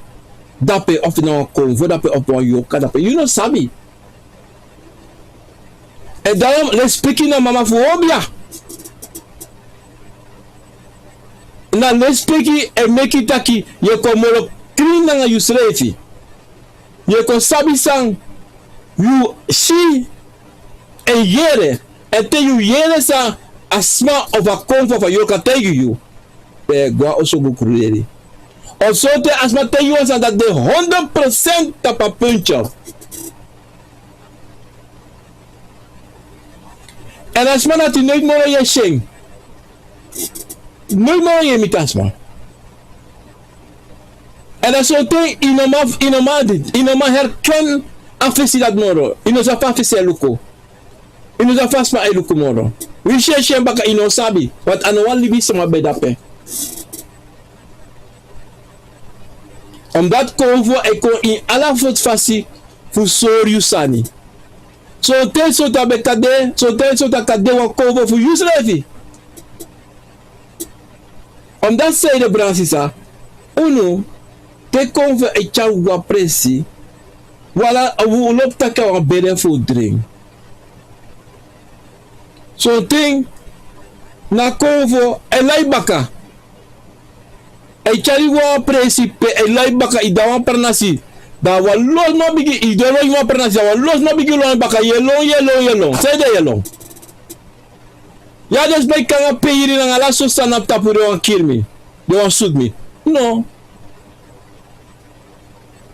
dape, of na wan konfo dape, of wan yorka dape. Yu no sabi. Èn daarom lespeki na mama fu obia. Na lespeki e meki taki yu e kon moro krin nanga yusrefi. Yu e kon sabi san yu si èn yere. Èn te yu yere san a sma of a konfo of a yorka taigi yu, dan yu e go na oso go kruderi. Of sonten a sma taigi yu wan sani dati de honderd procent tapu a puntye. Èn a sma dati noiti moro yu e si en. Noiti moro yu e miti a sma. Èn a sonten yu no man, yu no man, yu no man herken a fesi dati moro. Yu no sabi fa a fesi e luku. Yu no sabi fa a sma e luku moro. Winsi yu e si en baka, yu no o sabi. Want a no wan libisama ben de dape. Omdat konfo e kon ini ala sortu fasi fu sori yu sani. Sonten, sonten a ben kan de, sonten, sonten a kan de wan konfo fu yusrefi. Omdat sanede, brada sisa, unu, te konfo e tyari unu go a presi, wi ala, wi lobi taki a wan bere fu dringi. Sonten na konfo e lai baka. A e tyari yu go a wan presi pe a e lai baka, yu de na wan pranasi. Dan wan lo sma bigin, yu de lon ini wan pranasi, dan wan lo sma bigin lon baka, yu e lon, yu e lon, yu e lon. Sanede yu e lon? Ya, den sma e kon nanga peiri nanga ala sortu sani na tapu, den wani kiri mi, den wani sutu mi. No.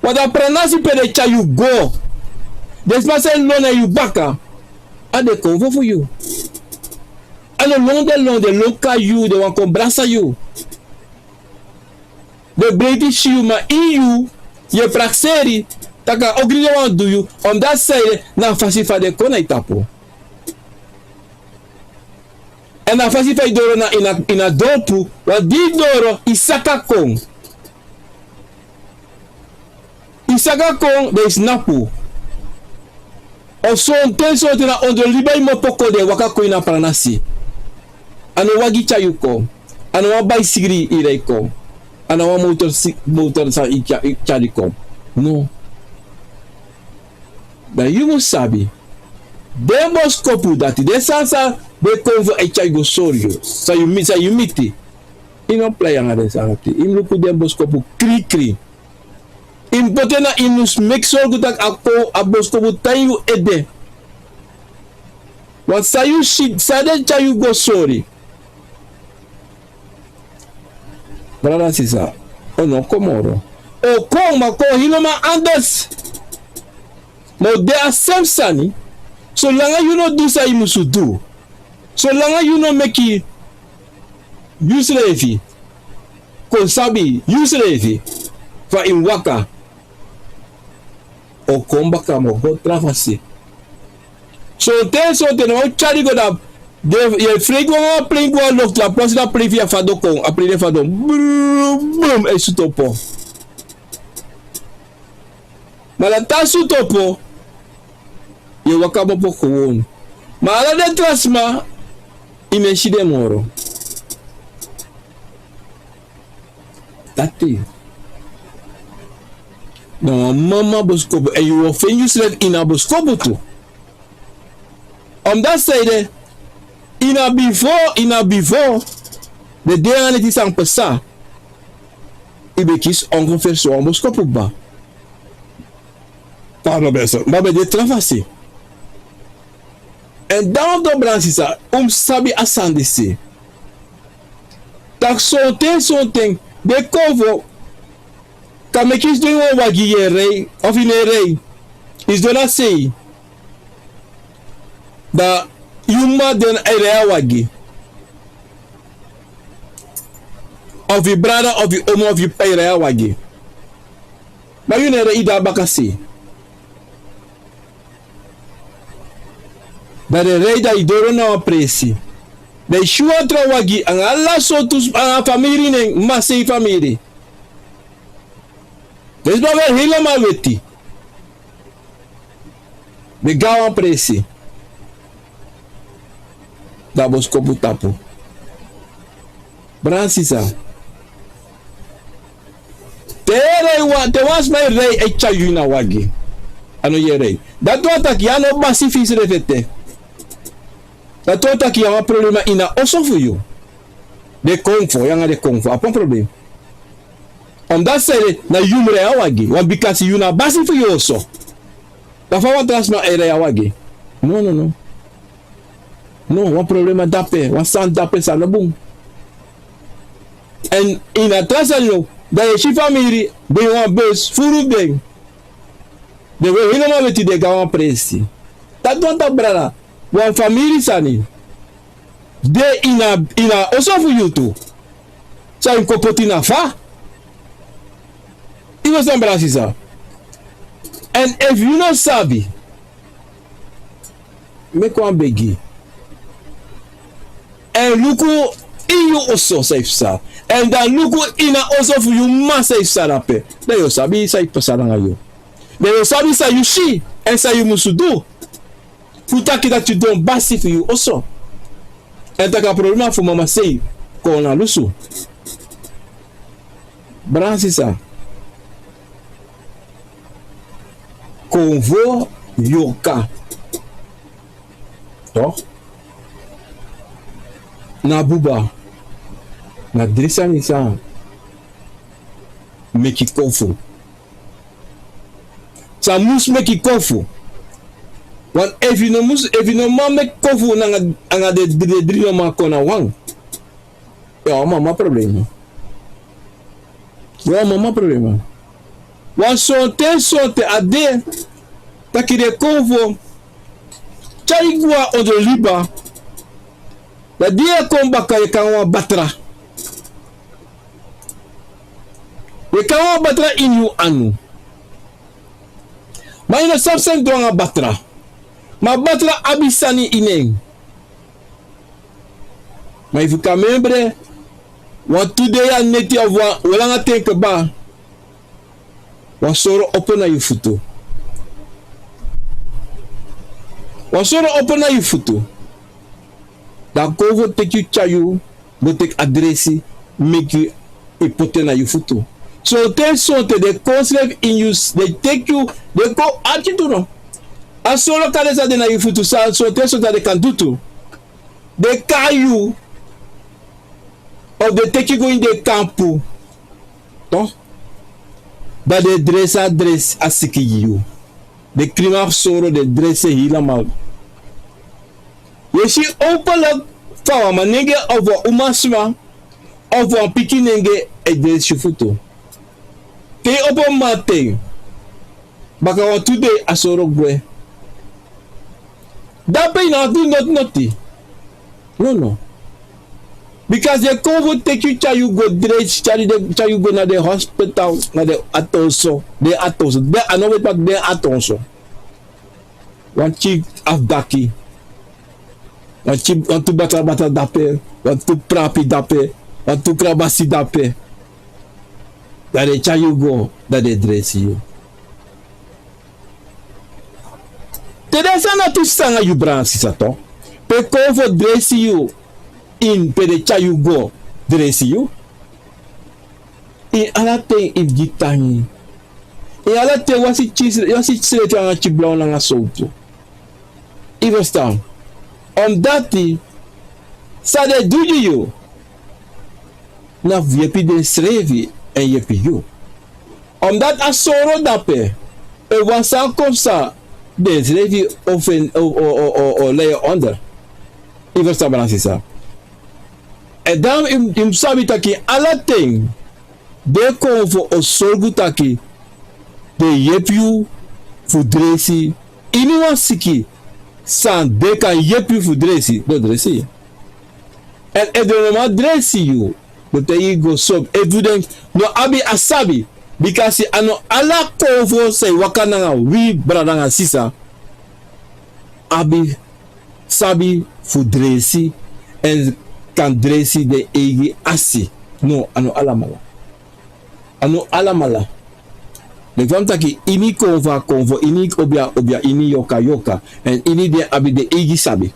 Want a pranasi pe den e tyari yu go, den sma san e lon na yu baka, a de konfo fu yu. A no lon den lon, den lon kon na yu, den wani kon brasa yu. Den breiti si yu, ma ini yu, yu e prakseri taki a ogri den wani du yu. Omdat sanede? Na a fasi fa den kon na yu tapu. Èn na a fasi fa yu doro na ini a, ini a dorpu, want di yu doro, yu saka kon. Yu saka kon, dan yu snapu. Of sonten, sonten na ondro liba yu mopo kon, den e waka kon ini a pranasi. A no wagi tyari yu kon. A no wan baisigri yu e rei kon. A no wan motor si-, motor san yu e tya-, yu e tyari kon. No. Dan yu mus sabi, den boskopu dati, den sani san den konfo e tyari go sori yu, san yu mi-, san yu miti, yu no prei nanga den sani dati. Yu mus luku den boskopu krikri. Yu mus poti en na, yu mus meki sorgu taki a kon, a boskopu tan ini yu ede. Want san yu si, san den tyari yu go sori, brada, sisa, a no o kon moro. A o kon, ma a o kon helemaal anders. Ma a o de a sem sani, solanga yu no du san yu musu du. Solanga yu no meki yusrefi kon sabi yusrefi fa yu mus waka. A o kon baka, ma a o go tra fasi. Sonten, sonten na wan tyari go, dan yu e freigi wan plane go na loftu, a pasi na plane fu yu a fadon kon, a plane e fadon. Brum, brum, e sutu opo. Ma dan te a sutu opo, yu e waka kmopo gewoon. Ma ala den tra sma, yu no e si den moro. Dati na wan mama boskopu, èn yu o feni yusrefi ini a boskopu tu. Omdat sanede, ini a bifo, ini a bifo, den dei nanga neti san pasa, yu ben kisi ongeveer so wan boskopu kba. Fa a no ben so, ma a ben de tra fasi. Èn dan wan brada, sisa, un mus sabi a sani disi. Taki sonten, sonten den konfo, Kan meki yu sidon ini wan wagi, yu e rei, of yu no e rei. Yu sidon na sei. Dan yu mama de e rei a wagi. Of yu brada, of yu oma, of yu p'pa e rei a wagi. Ma yu no e rei, yu de a baka sei. Dan den rei, dan yu doro na wan presi. Dan yu si wan tra wagi anga ala sortu, anga famiri nen, masei famiri. Den sma weri helemaal weti. Den go na wan presi. Dan boskopu tapu. Brada, sisa. Te yu e rei wan, te wan sma e rei e tyari yu ini a wagi. A no yu e rei. Dati wani taki yu a no basi fu yusrefi ete. Dati wani taki yu abi wan problema ini a oso fu yu. Den konfo, yu anga den konfo abi wan problema. Omdat sani na yu mus rei a wagi, want bikasi yu na a basi fu yu oso. Dan fa wan tra sma e rei a wagi? No, no, no. No, wan problema de ape, wan sani de ape san no bun. Èn ini a tra sani no, dan yu e si famiri, ben wan bus, furu fu den. Den weri helemaal weti, den go na wan presi. Dati wani taki brada, wan famiri sani de ini a, ini a oso fu yu tu. San yu kon poti na fa. Yu e ferstan, brada, sisa. Èn efu yu no sabi, meki wan begi. Èn luku ini yu oso san e psa. Èn dan luku ini a oso fu yu mama san e psa dape. Dan yu o sabi san e psa nanga yu. Dan yu o sabi san yu si, èn san yu musu du. Fu taki dati yu don basi fu yu oso. Èn taki a problema fu mama sei kon na lusu. Brada, sisa. Konfo, yorka. Toch? Na buba. Na dri sani san meki konfo. San mus meki konfo. Want efu yu no mus, efu yu no man meki konfo nanga, anga den, den dri no man kon na wan. Yu o mama problema. Yu o mama problema. Wan sonten sonten a de, taki den konfo tyari yu go na ondro liba. Dan di yu e kon baka, yu e kon nanga wan batra. Yu e kon nanga wan batra ini yu anu. Ma yu no sabi san yu du nanga batra. Ma batra abi sani ini en. Ma efu yu kan memre, wantu dei a neti of wan, wan langa ten kaba, wan soro opo na yu futu. Wan soro opo na yu futu. Dan konfo teki yu, tyari yu go teki a dresi, meki yu poti en na yu futu. Sonten sonten den kon srefi ini yu, den teki yu, den kon arki tu no. A soro kande san de na yu futu, san, sonten sonten den kan du tu. Den kai yu, of den teki yu go ini den kampu. Toch? Dan den dresi a dresi a siki gi yu. Den krin a soro, den dresi en helemaal. Yu e si openlijk fa wan manenge of wan umasma of wan pikin nenge e dresi yu futu. Te yu opo mamanten, baka wantu dei a soro gwe. Dape yu no abi noti noti. No, no. Because den konfo teki yu, tyari yu go dresi, tyari den, tyari yu go na den hospital, na den atonso, den atonso. Den a no weti, ma den atonso. Wan tyi afdaki. Wan tyi, wantu batra batra dape, wantu prapi dape, wantu krabasi dape. Dan den tyari yu go, dan den dresi yu. Te den sani na tu sanga yu, brada, sisa, toch. Pe konfo dresi yu, ini pe den tyari yu go dresi yu. Ini ala ten yu mus gi tangi. Ini ala ten wasi tyi, wasi tyi srefi anga tyi blaw nanga sowtu. Yu e ferstan. Omdati san den du gi yu, na fu yepi densrefi èn yepi yu. Omdati a soro dape, efu wan sani kon psa, densrefi o fen, o, o, o, o, o lei yu onder. Yu e ferstan, brada, sisa. Èn dan yu, yu mus sabi taki ala ten Den konfo o sorgu taki den yepi yu fu dresi ini wan siki san den kan yepi yu fu dresi, den o dresi yu. Èn efu den no man dresi yu, den o taigi yu go sobi. Efu den no abi a sabi, bikasi a no ala konfo san e waka nanga wi brada nanga sisa abi sabi fu dresi èn kan dresi den eigi asi. No, a no alamala. A no alamala. Leki fa mi taki, ini konfo a konfo, ini obia obia, ini yoka yoka, èn ini den abi den eigi sabi.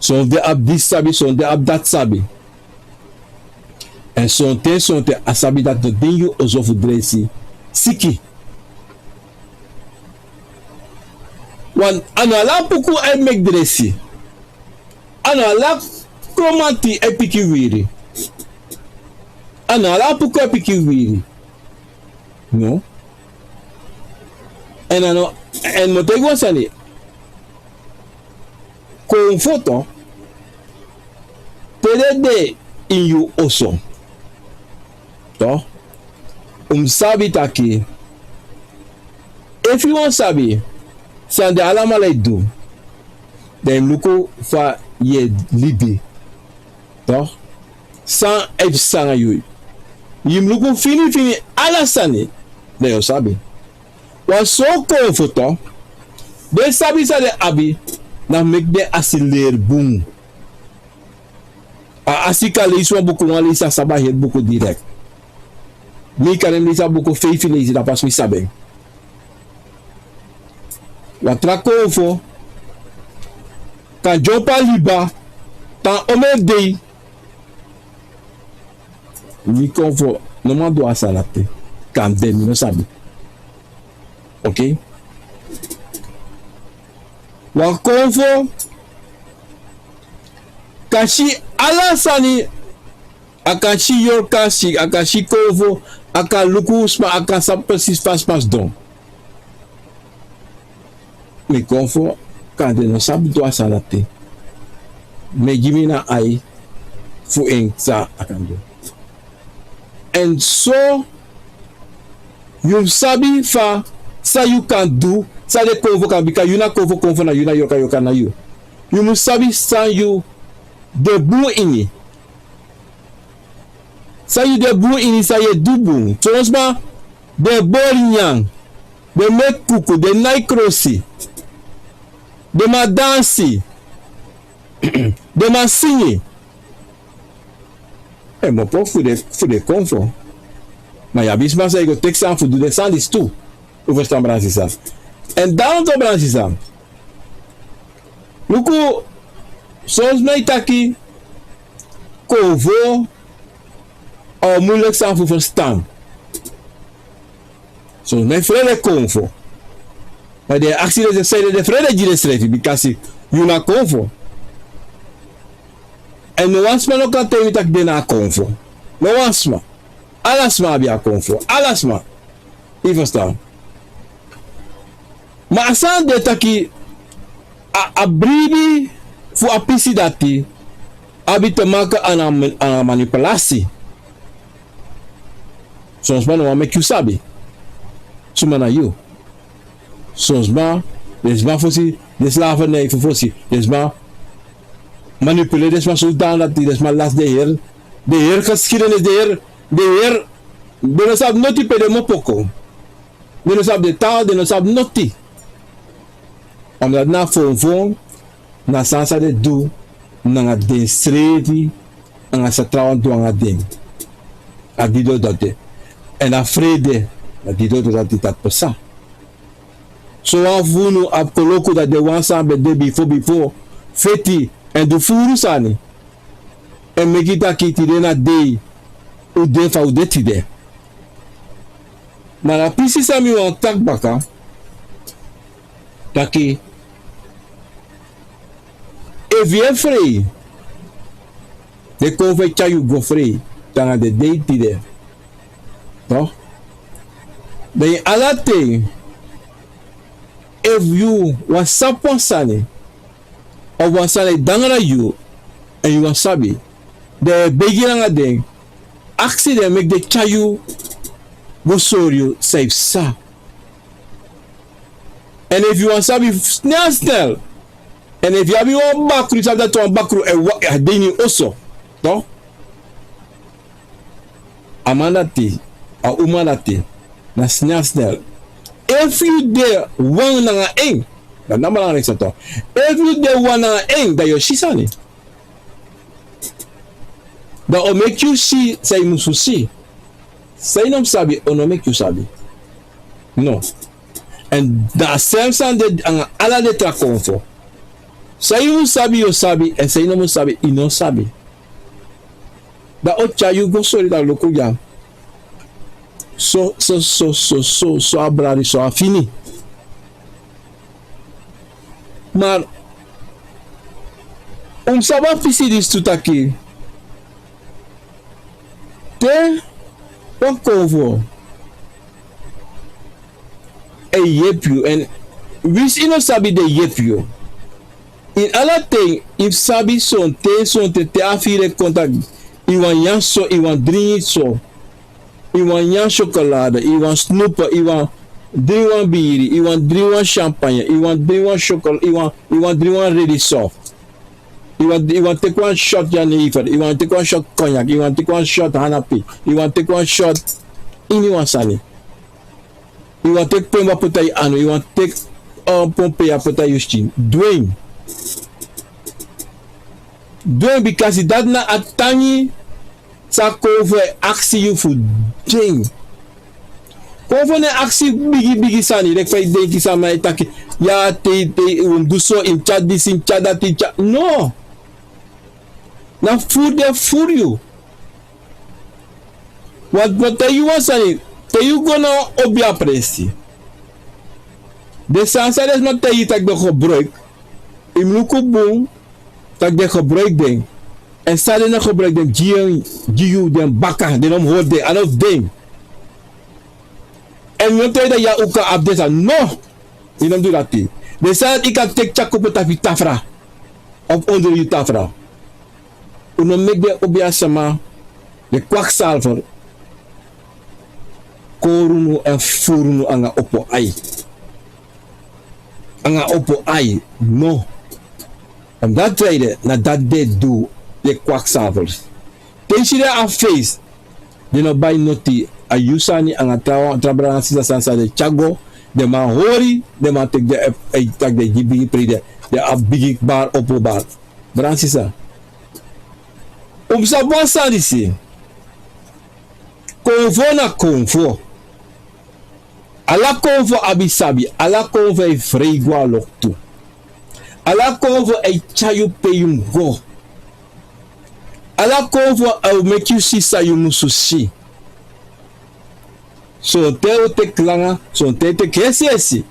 Son fu den abi disi sabi, son fu den abi dati sabi. Èn sonten sonten a sabi dati no de ini yu oso fu dresi siki. Wan, a no ala puku e meki dresi. A no ala kromanti e piki wiri. A no ala puku e piki wiri. No. Èn a no, èn mi o taigi wan sani. Konfo, te den de ini yu oso, to, un mus sabi taki, efu yu wani sabi san den alamala e du, dan yu mus luku fa yu e libi. To, san e psa nanga yu. Yu mus luku fini fini ala sani, dan yu o sabi. Wan so konfo, to, den sabi san den abi, na fu meki den asi leri bun. A asi kan leisi wan buku, wan leisi a sabi a heri buku direkt. Mi kan leisi a buku feifi leisi, dan pas mi sabi en. Wan tra konfo kan dyompo a liba tan omeni dei. Mi konfo no man du a sani dati. Kan de, mi no sabi. Okei. Wan konfo kan si ala sani. A kan si yorka, a kan si konfo, a kan luku sma, a kan sabi presisi fa sma sidon. Mi konfo, kande no sabi du a sani dati. Mi e gi mi na ai fu en san a kan du. Èn so yu mus sabi fa san yu kan du, san den konfo kan, bika yu na konfo, konfo na yu, na yorka, yorka na yu. Yu mus sabi san yu de bun ini. San yu de bun ini, san yu e du bun. Son sma den e bori nyanyan, den e meki kuku, den e nai krosi, den man dansi, den man singi. Èn mi opo fu den, fu den konfo. Ma yu abi sma san e go teki sani fu du den sani disi tu. Un ferstan, brada sisa? Èn dan un go, brada sisa. Luku, son sma e taki konfo a wan muileki sani fu ferstan. Son sma e frede konfo. Ma den e aksi den srefi, den e frede gi den srefi, bikasi yu na konfo. Èn no wan sma no kan taigi mi taki den na konfo. No wan sma. Ala sma abi a konfo. Ala sma. Yu ferstan? Ma a sani de taki a, a bribi fu a pisi dati abi te maken nanga, nanga manipulasi. Son sma no wani meki yu sabi suma na yu. Son sma, den sma fosi, den slavernij fu fosi, den sma manipuleri den sma sowdani dati den sma lasi den heri, den heri geschiedenis, den heri, den heri, den no sabi noti pe den mu opo kon. Den no sabi den taal, den no sabi noti. Omdat na fonfon, na sani san den du nanga densrefi, nanga san trawan du nanga den. A didon dati. Èn a frede, a didon dati, dati pasa. Sowan fu unu abi koloku dati den wan san ben de bifo bifo feti èn du furu sani. Èn meki taki tide na dei un de fa un de tide. Ma na pisi san mi wani taki baka, taki efu yu e frei, den konfo e tyari yu go frei, te nanga den dei tide. No? Dan yu ala ten, efu yu wani sabi wan sani, of wan sani e de nanga yu, èn yu wani sabi, dan yu e begi nanga den, aksi den, meki den tyari yu go sori yu san yu psa. Èn efu yu wani sabi snel snel, èn efu yu abi wan bakru, yu sabi dati wan bakru e waka, a de ini yu oso. A man dati, a uma dati, na snel snel. Efu yu de wan nanga en, dati na belangrijk sani. Efu yu de wan nanga en, dan yu o si sani. Dan o meki yu si san yu musu si. San yu no mus sabi, o no meki yu sabi. No. Èn dan a srefi sani de nanga ala den tra konfo. San yu mus sabi, yu o sabi, èn san yu no mus sabi, yu no o sabi. Dan o tyari yu go sori, dan luku dya. So, so, so, so, so, so a brari, so a fini. Ma un mus sabi a pisi disi tu taki, te wan konfo e yepi yu, èn winsi yu no sabi den yepi yu. Ini ala ten yu mus sabi sonten, sonten te a firi e kon taki yu wani nyan so, yu wani dringi so, yu wani nyan syokolade, yu wani snupu, yu wani dringi wan biri, yu wani dringi wan champagne, yu wani dringi wan syokol-, yu wani, yu wani dringi wan redi soft. Yu wani, yu wani teki wan shot jenever, yu wani teki wan shot cognac, yu wani teki wan shot hanapi, yu wani teki wan shot ini wan sani. Yu wani teki pemba poti na yu anu, yu wani teki, eh, pompeya poti na yu skin. Du en. Du en, bikasi dati na a tangi san konfo e aksi yu fu du en. Konfo no e aksi bigi bigi sani, leki fa yu denki, san man e taki, ya, te, te un du so, yu mus tyari disi, yu mus tyari dati, yu mus tyari, no. Na furu den e furu yu. Want mi o taigi yu wan sani, te yu go na wan obiapresi, den sani san den sma taigi yu taki den gebruik, yu mus luku bun, taki den gebruik den. Èn san den no gebruik, den gi en, gi yu den baka, den no mus hori den, a no fu den. Èn mi no taigi yu taki ya, un kan abi den sani, no. Yu no mus du dati. Den sani dati yu kan teki tyari kon poti na yu tafra, of ondro yu tafra. Un no meki den obiasma, den kwakzalver, kori unu èn furu unu anga opo ai. Anga opo ai, no. Omdat wij de, na dati den e du, den kwakzalvers. Te yu si den a feest, den no bai noti, a yu sani anga tra, tra brada nanga sisa sani san den tyari go, den man hori, den man teki den, eh, eh, taki den gi bigi pri, den, den abi bigi bar, opo bar. Brada nanga sisa, un mus sabi wan sani disi. Konfo na konfo. Ala konfo abi sabi, ala konfo e frei go a loktu. Ala konfo e tyari yu pe yu mus go. Ala konfo e meki yu si san yu musu si. Sonten o teki langa, sonten o teki hesi hesi.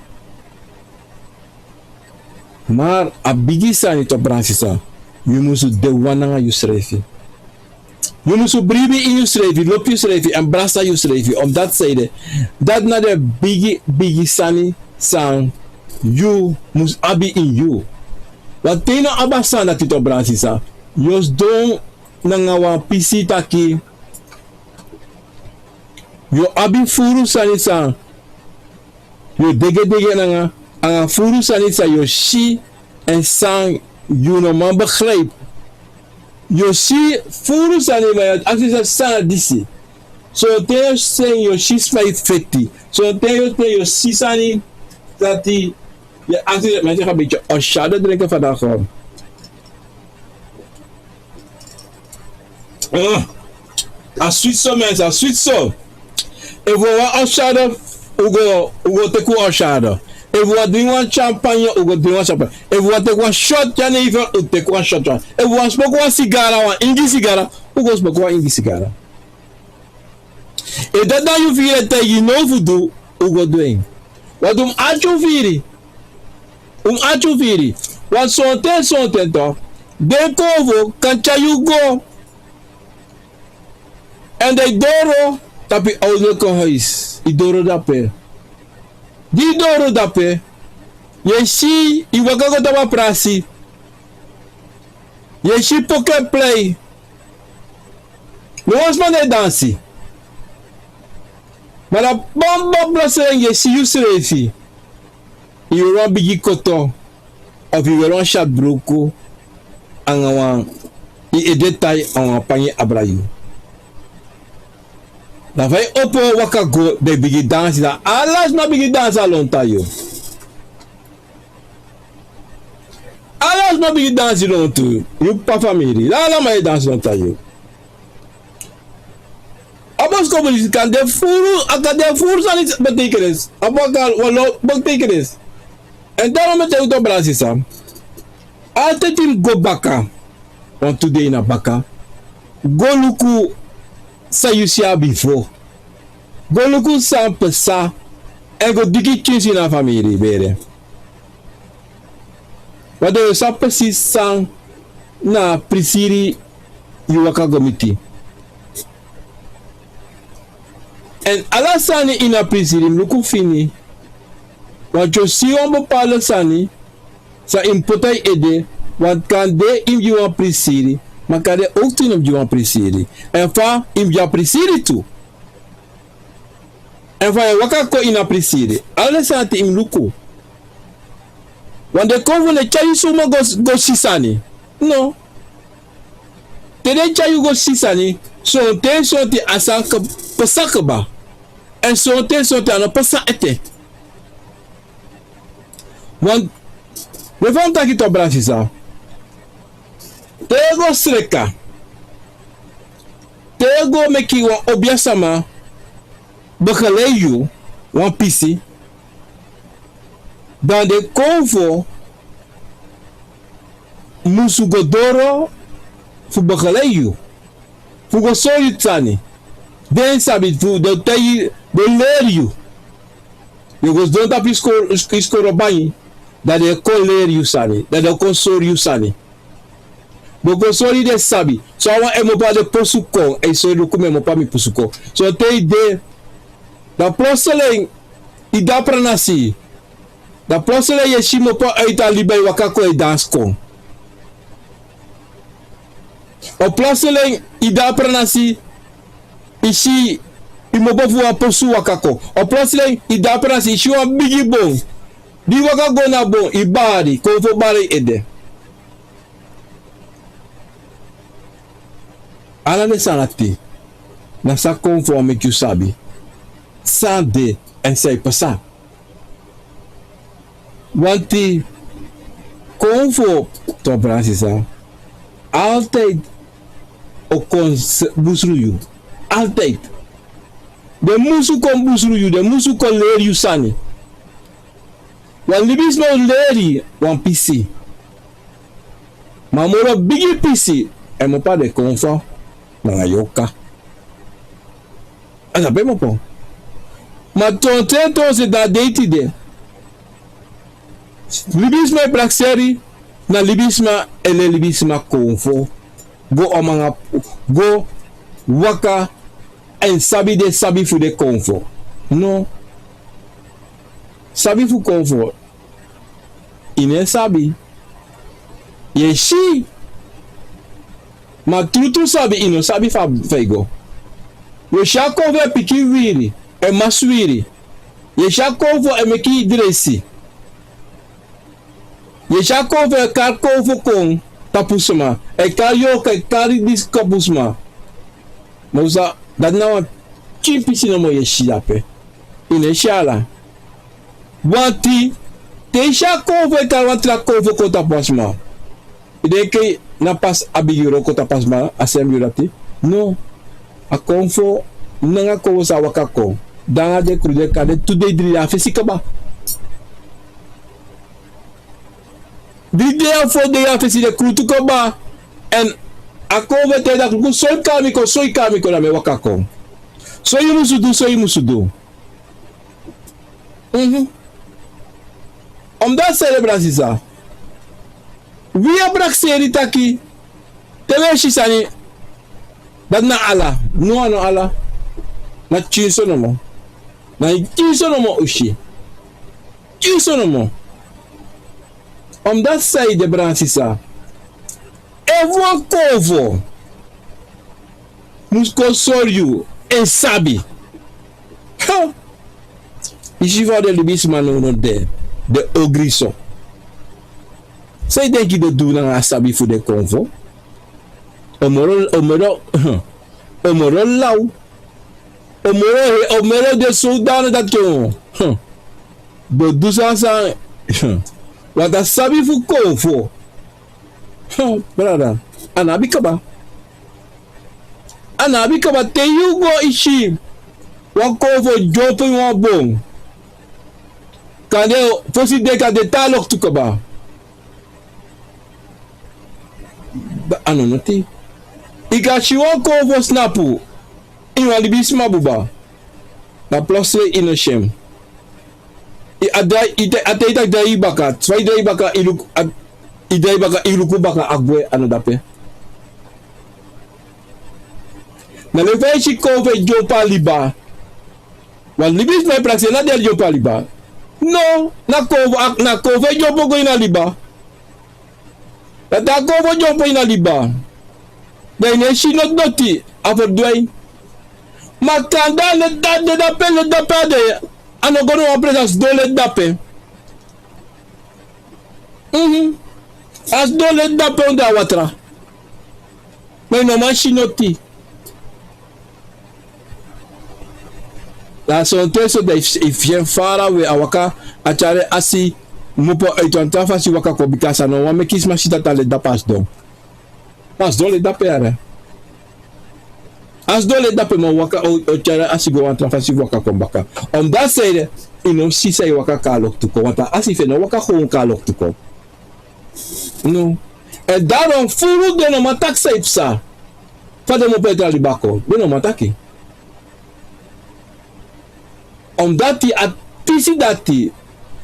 Maar a bigi sani tu, brada nanga sisa, yu musu de wan nanga yusrefi. Yu musu bribi ini yusrefi, lobi yusrefi èn brasa yusrefi. Omdat san ede, dati na den bigi bigi sani san yu musu abi ini yu. Want te yu no abi a sani dati tu, brada nanga sisa, yu o sidon nanga wan pisi taki yu abi furu sani san yu o degedege nanga, anga furu sani san yu o si èn san yu no man begrijp. Yu o si furu sani, ma yu o aksi yusefi san na disi. Sonten yu o si sma e feti. Sonten yu o si sani dati yu o aksi yusefi, mensen, ga een beetje orshade drinken vandaag, hoor. Mm. A switi so, mensen, a switi so. Efu un wani orshade, un go, un go teki un orshade. Efu un wani dringi wan champagne, un go dringi wan champagne. Efu un wani teki wan shot jenever, un teki wan shot jenever. Efu un wani smoki wan sigara, wan ingi sigara, un go smoki wan ingi sigara. Efu dati na yu firi e taigi yu now fu du, un go du en. Want un mus ati un firi. Un mus ati un firi. Want sonten, sonten toch, den konfo kan tyari yu go. Èn dan yu doro tapu yu ouderlijke huis. Yu doro dape. Di yu doro dape, yu e si, yu waka go tapu a prasi, yu e si poku e plei. No wan sma no e dansi. Ma na bambam ploselen yu e si yusrefi, yu weri wan bigi koto, of yu weri wan syatbruku, anga wan, yu ede tai anga wan pangi abra yu. Dan fa yu opo waka go, dan yu bigin dansi, dan ala sma bigin dansi a lontu na yu. Ala sma bigin dansi lontu yu, yu p'pa famiri, ala man e dansi lontu na yu. A boskopu disi kan de furu, a kan de furu sani betekenis. A bo a kan walo betekenis. Èn daarom mi e taigi yu, brada sisa, altijd yu mus go baka, wantu dei na baka, go luku san yu si a bifo. Go luku san pasa, èn go diki kinsi na famiri bere. Want dan yu o sabi precies san na prisiri yu waka go miti. Èn ala sani ini a prisiri mus luku fini. Want yu o si wan bepaalde sani san yu mus poti na yu ede, want kande yu mus gi wan prisiri, ma kande owktu yu no mus gi wan prisiri. Èn fa yu mus gi a prisiri tu. Èn fa yu e waka kon ini a prisiri, ala den sani ati yu mus luku. Want den kon fu den e tyari yu suma go, go si sani. No. Te den e tyari yu go si sani, sonten sonten a sani kan pasa kaba. Èn sonten sonten a no pasa ete. Want, we fa mi taki tu, brada sisa. Te yu go sreka, te yu go meki wan obiasama begeleid yu wan pisi, dan den konfo musu go doro fu begeleid yu, fu go sori yu sani. Den sabi fu den taigi, den leri yu. Yu go sidon tapu yu skoro, yu skoro bangi, dan den kon leri yu sani, dan den kon sori yu sani. Den kon sori den sabi. So a wan e mopo a den posu kon, e sori luku mi e mopo a mi posu kon. So te yu de, dan plotseling yu de a pranasi. Dan plotseling yu e si mopo uit a liba e waka kon e dansi kon. Of plotseling yu de a pranasi, yu si, yu mopo fu wan posu waka kon. Of plotseling yu de a pranasi, yu si wan bigi bon. Di yu waka go na bon, yu bari, konfo bari yu ede. Ala den sani ati, na san konfo wani meki yu sabi san de èn san e pasa. Wanti konfo, to, brada sisa, altijd o kon s-, busru yu. Altijd. Den musu kon busru yu, den musu kon leri yu sani. Wan libisma o leri wan pisi. Ma moro bigi pisi e mopo a den konfo nanga yu oka. A sabi e mopo. Ma tonten tonsen dan a dei tide, libisma e prakseri, na libisma e leri libisma konfo. Go omanga, go waka èn sabi den sabi fu den konfo. No. Sabi fu konfo, yu no e sabi. Yu e si. Ma trutru sabi, yu no sabi fa, fa yu go. Yu e si a konfo e piki wiri, e masi wiri. Yu e si a konfo e meki dresi. Yu e si a konfo e kari konfo kon tapu sma. E kari yorka, e kari disi tapu sma. Ma un sa, dati na wan pikin pisi nomo yu e si dape. Yu no e si ala. Wanti, te yu si a konfo e kari wan tra konfo kon tapu wan sma, yu denki na pas a bigi wroko tapu a sma, a srefi yu dati? No. A konfo, nanga konfo sa waka kon. Dan a de krudu e kari den tu dei, dri dei a fesi kaba. Dri dei a fo dei a fesi, den krutu kaba. Èn a konfo e taigi den krutu: so yu kari mi kon, so yu kari mi kon, dan mi e waka kon. So yu musu du, so yu musu du. Mhm. Omdati san ede, brada sisa, wi e prakseri taki te wi e si sani, dati na ala. No, a no ala. Na pikinso nomo. Na pikinso nomo un si. Pikinso nomo. Omdati san ede, brada sisa, efu wan konfo mus kon sori yu en sabi. Ha! Yu si fa den libisma now no de, den ogri so. San yu denki den o du nanga a sabi fu den konfo? O moro, o moro, o moro law. O moro he, o moro de sowdani dati o, hm, den o du san san, hm, want a sabi fu konfo. Hm, brada, a no abi kaba. A no abi kaba. Te yu go e si wan konfo dyompo ini wan bon, kande fosi deki a de te a loktu kaba. Da a no noti. Yu kan si wan konfo snapu ini wan libisma buba. Da plotseling yu no si en. Yu, a drai, yu te, a te yu taki drai yu baka. Fa yu drai yu baka, yu luku, a, yu drai yu baka, yu luku baka, a gwe, a no dape. Na leki fa yu si konfo e dyompo a liba. Wan libisma e prakseri, na den e dyompo a liba. No, na konfo, a, na konfo e dyompo go ini a liba. Da te a konfo dyompo ini a liba, da yu no e si noti noti, a ferdwin. Ma kande a leti dape, leti dape a de, a no go na wan presi, a sidon leti dape. Mhm. A sidon leti dape ondro a watra. Ma yu no man si noti. Da sonten so da yu, yu firi en farawe, a waka, a tyari en asi kmopo uiti wan tra fasi waka kon, bika san no wani meki sma si dati a leti dape a sidon. A sidon leti dape yara. A sidon leti dape, ma waka o, o tyari en asi go wan tra fasi waka kon baka. Omdati sanede yu no si san yu waka kon a loktu kon, want a asi fu en no waka gewoon kon a loktu kon. No. En daarom furu den no man taki san e psa. Fa den kmopo e tra liba kon, den no man taki. Omdati a pisi dati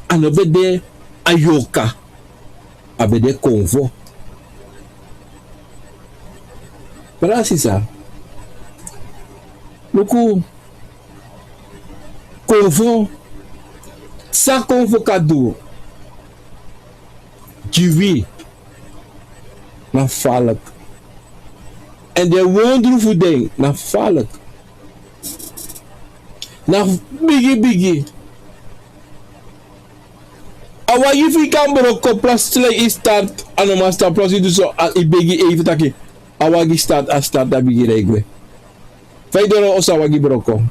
a no ben de a yorka, a ben de konfo. Brada, sisa, luku, konfo, san konfo kan du gi wi, na falek. Èn den wondru fu den na falek. Na bigi bigi. A wagi fu yu kan broko, plotseling yu start, a no man start, plotseling yu du so, a, yu begi, e, yu fu taki a wagi start, a start, a bigin rei gwe. Fa yu doro oso, a wagi broko.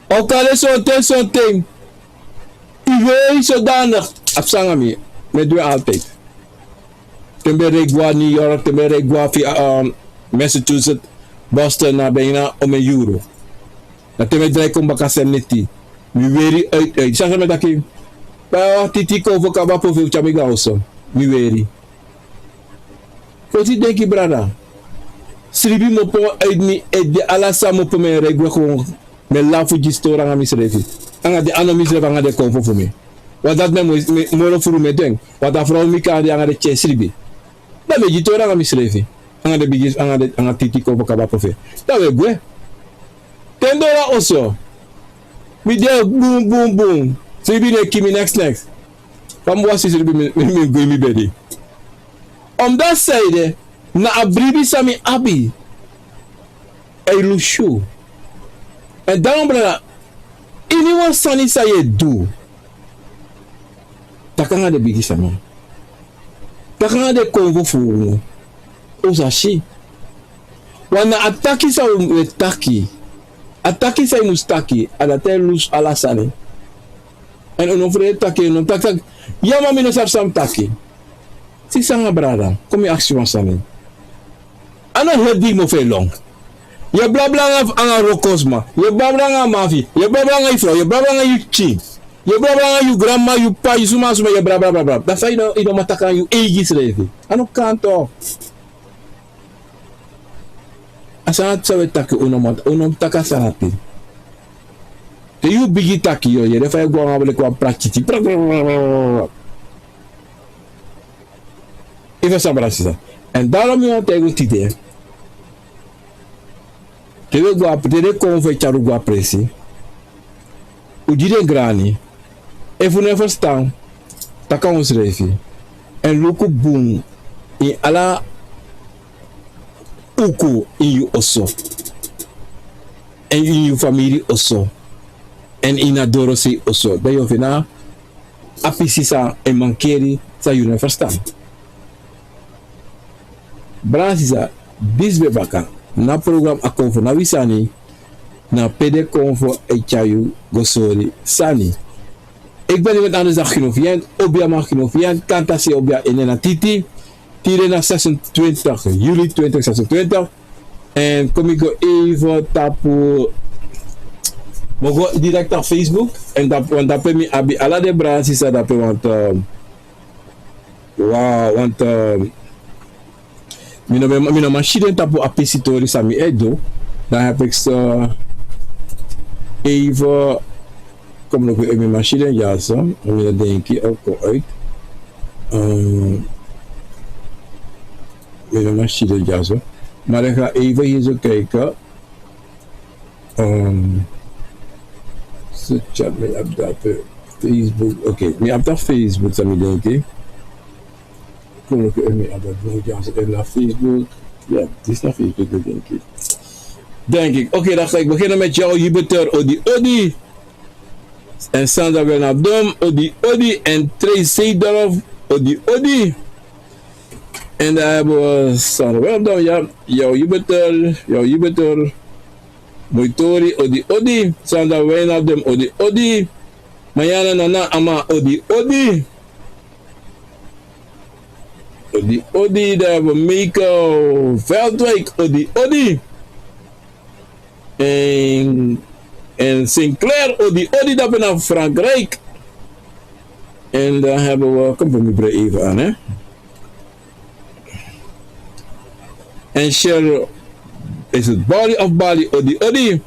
A o kari sonten, sonten. Yu weri sodanig. A psa nanga mi. Mi e du en altijd. Te mi ben rei gwe na New York, te mi ben rei gwe na fi, um, Massachusetts, Boston, na bijna om een euro. Dan te mi ben drai kon baka, seni neti. Mi weri uit, uit. San san mi e taki? Ba, titi kon fu kaba, pofi, un tyari mi go na oso. Mi weri. Fosi denki, brada. Sribi kmopo uit mi ede, ala san kmopo, mi e rei gwe gewoon. Mi e lafu gi stori nanga misrefi. Anga den, a no misrefi, anga den konfo fu mi. Want dati mi e, mi, moro furu mi e du en. Want a frow mi kari anga den tyari sribi. Dan mi e gi tori nanga misrefi. Anga den bigi, anga den, anga titi kon fu kaba, pofi. Dan wi e gwe. Te mi doro na oso, mi de bun, bun, bun. Sribi no e kiri mi, neks, neks. Fa mi wasi sribi, mi, mi, mi gwe na mi bedi. Omdati sanede, na a bribi san mi abi e lusu. Èn dan, brada, iniwan sani san yu e du, taki anga den bigi sani. Taki anga den konfo fu unu. Un sa si. Wan na a taki san un e taki. A taki san yu mus taki, a dati e lusu ala sani. Èn un no frede taki, un no taki taki. Ya, ma mi no sabi san mi taki. Sisa nanga brada, kon mi aksi wan sani. A no heri di yu mofu e lon. Yu e blabla anga, anga wrokosma. Yu e blabla anga a man fu yu. Yu e blabla anga yu frow. Yu e blabla anga yu pikin. Yu e blabla anga yu granma, yu p'pa, yu suma, suma, yu e blabla, blabla. Dan fa yu no, yu no man taki anga yu eigi srefi? A no kan toch. A sani dati san wi e taki, un no man, un no man taki a sani dati. Te yu bigin taki, yu o yere fa yu e go anga leki wan praktiki. Yu ferstan, brada, sisa. Èn daarom mi wani taigi un tide. Te wi e go a, te den kon fu e tyari un go a presi, un gi den grani. Efu un no e ferstan, taki nanga unsrefi. Èn luku bun ini ala uku ini yu oso, èn ini yu famiri oso, èn ini a dorosei oso, dan yu o feni a pisi san e mankeri, san yu no e ferstan. Brada, sisa, disi ben baka na program Akomfo na wi sani, na pe den Akomfo e tyari yu go sori sani. Eki ben de met anders dan Gino Vient, obiaman Gino Vient, kantasi obia ene na titi, tide na zesentwintig juli twintig zesentwintig. En kon mi go even tapu, mi o go direct na Facebook, en dape, want dape mi abi ala den brada sisa dape, want, eh, wa-, want, eh, mi no ben, mi no man si den tapu a pisi tori san mi e du. Dan heb ik ze even, kom nog even, mi man si den dyaso, mi no denki, oké, uit. Ehm, mi no man si den dyaso. Maar ik ga even hier zo kijken. Ehm, so chat mi abi dape Facebook. Oké, mi abi dape Facebook, san mi denki. Kon luku efu mi abi dape dyaso, efu na Facebook. Ya, disi na Facebook, mi denki. Denk ik. Oké, dan ga ik beginnen met jou, Jupiter, odi odi. En Sandra Wijnaldum, odi odi. En Trey Seedorf, odi odi. En dan hebben we Sandra Wijnaldum, ja. Jou Jupiter, jou Jupiter. Moitori, odi odi. Sandra Wijnaldum, odi odi. Mariana Nana Ama, odi odi. Odi odi, dan hebben we Michael Veldwijk, odi odi. En, en Sinclair, odi odi, dape na Frankrijk. En dan hebben we, kom, we brei even aan, hè. En Shell, is het Bali of Bali, odi odi.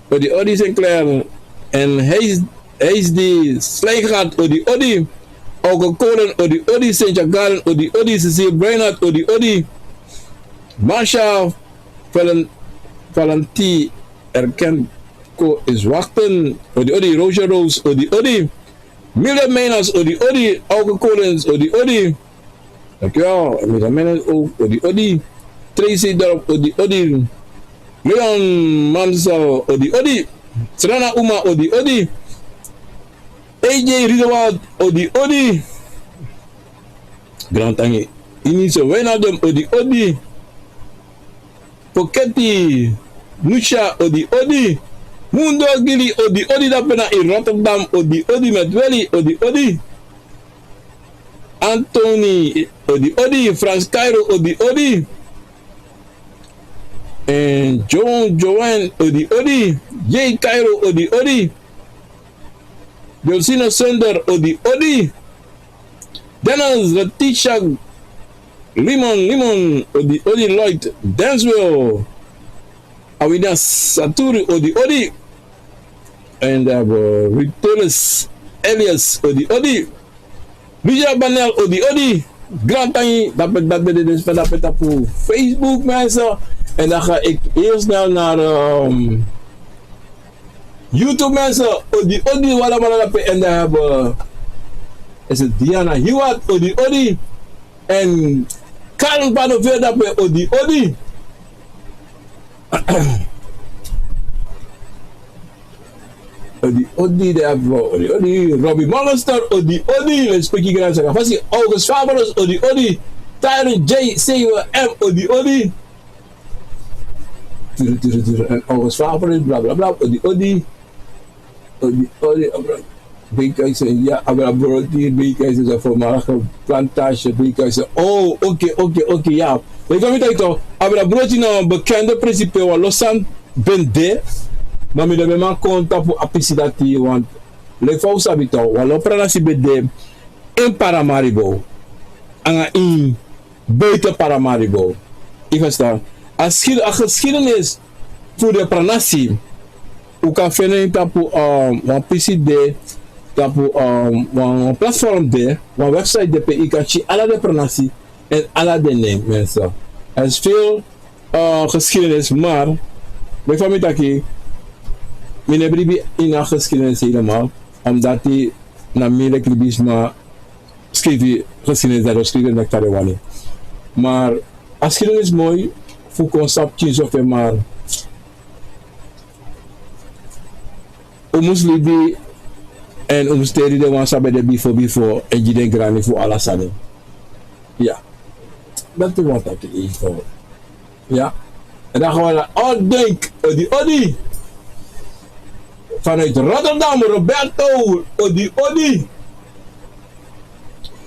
Odi odi Sinclair. En hij is, hij is die Slijngaard, odi odi. Auke Kolen, odi odi. Sintja Garen, odi odi. Cecile Breinert, odi odi. Masha Valen-, Valenti, erkend ko is wachten, odi odi. Roosje Roos, odi odi. Mildred Meiners, odi odi. Auke Collins, odi odi. Dankjewel. Mildred Meiners ook, odi odi. Tracy Dorp, odi odi. Leon Mamsel, odi odi. Srana Uma, odi odi. A J Riedewald, odi odi. Grand Tangi. Inise Wijnaldum, odi odi. Poketi Nusha, odi odi. Mundo Gili, odi odi, dape na in Rotterdam, odi odi. Met Willy, odi odi. Anthony, odi odi. Frans Cairo, odi odi. En John Joan, odi odi. Jay Cairo, odi odi. Josina Sunder, odi odi. Dennis Letitia Limon, Limon, odi odi. Lloyd Denswell, Awida Saturi, odi odi. En dan hebben we Vitelus Elias, odi odi. Lucia Banel, odi odi. Grand Tangi, dape, dape, dape, dape, dape tapu Facebook, mensen. En dan ga ik heel snel naar, ehm, YouTube, mensen. Odi odi, wala wala, dape. En dan hebben we, is het Diana Hiwat, odi odi. En Karen Pano Verdape, odi odi. Odi odi, de abo, odi odi. Robbie Mollenster, odi odi. Respecti, gran saka fasi. August Fabulous, odi odi. Tyron J C W M, odi odi. Turu, turu, turu. En August Fabulous, bla, bla, bla, odi odi. Odi odi, abra. Beikaiso, ya, abra broti, Beikaiso, sa voormalige plantage, Beikaiso. Oh, oké, oké, oké, ya. Leki fa mi taki toch, abra broti na wan bekende presipe, wan lo san ben de. Ma mi no ben man kon tapu a pisi dati, want leki fa un sabi toch, wan lo pranasi ben de in Paramaribo. Anga in buiten Paramaribo. Yu ferstan? A skil-, a geschiedenis fu den pranasi, un kan feni en tapu, um, wan pisi de, tapu, um, wan, wan platform de, wan website de pe yu kan si ala den pranasi en ala den nen, mensen. Er is veel, uh, geschiedenis, maar, mi fa mi taki, mi no e bribi ini a geschiedenis helemaal, omdat na mi leki libisma skrifi geschiedenis, dati un skrifi en leki fa den wani. Maar A skrifnismoi fu kon sabi pikinso fu en, mar un mus libi èn un mus teri den wan san ben de bifo bifo èn gi den grani fu ala sani. Ya. Dati wan taki info. Ya. En dan gaan we naar Oudink, odi odi. Vanuit Rotterdam, Roberto, odi odi.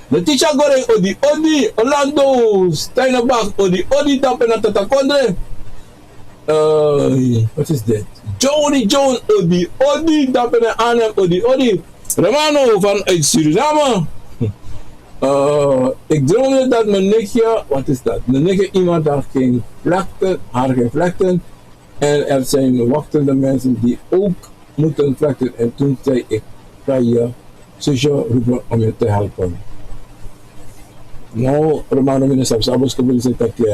Letitia Goreng, odi odi. Orlando Steinenbach, odi odi. Dankpena Tata Kondre. Eh, wat is dit? Jody Jones, odi odi. Dankpena Arnhem, odi odi. Romano vanuit Suriname. Eh, ik droomde dat mijn nichtje, wat is dat? Mijn nichtje iemand had geen vlechten, haar geen vlechten. En er zijn wachtende mensen die ook moeten vlechten. En toen zei ik: "Ga je zusje roepen om je te helpen." No, Romano, mi no sabi san a boskopu disi e taki.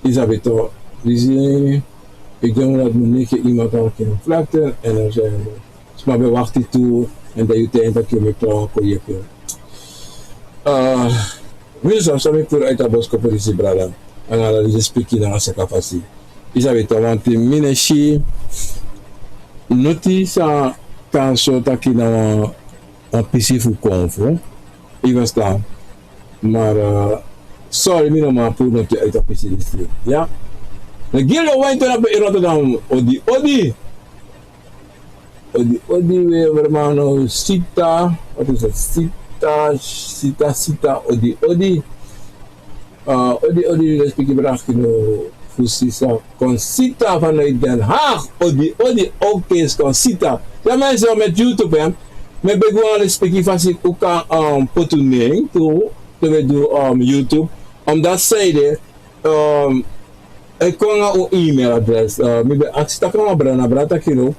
Yu sabi toch, disi, ik denk dat mijn nichtje iemand had kunnen vlechten en er zijn sma ben wakti tu, èn dan yu taigi en taki yu meki trawan kon yepi en. Ah, mi no sabi san mi puru uit a boskopu disi, brada. Nanga ala disi spiki nanga saka fasi. Yu sabi toch, want mi no e si noti san kan so taki na wan, wan pisi fu kon fu. Yu ferstan? Mar, eh, sorry, mi no man puru noti uit a pisi disi. Ya. Na Gildo Wynton ape in Rotterdam, odi odi. Odi odi, we hermano Sita, wat is het? Sita, Sita, Sita, odi odi. Ah, odi odi, respeki brada, no, fu sisa Concita vanuit Den Haag. Odi odi, oké, is Concita. Ya, mensen, met YouTube, hè. Mi e begi wan respeki fasi un kan, um, poti un nen tu, te wi e du, um, YouTube. Omdat zij de, um, e kon nanga un e-mailadres. Eh, mi ben aksi taki nanga brada, na brada taki no,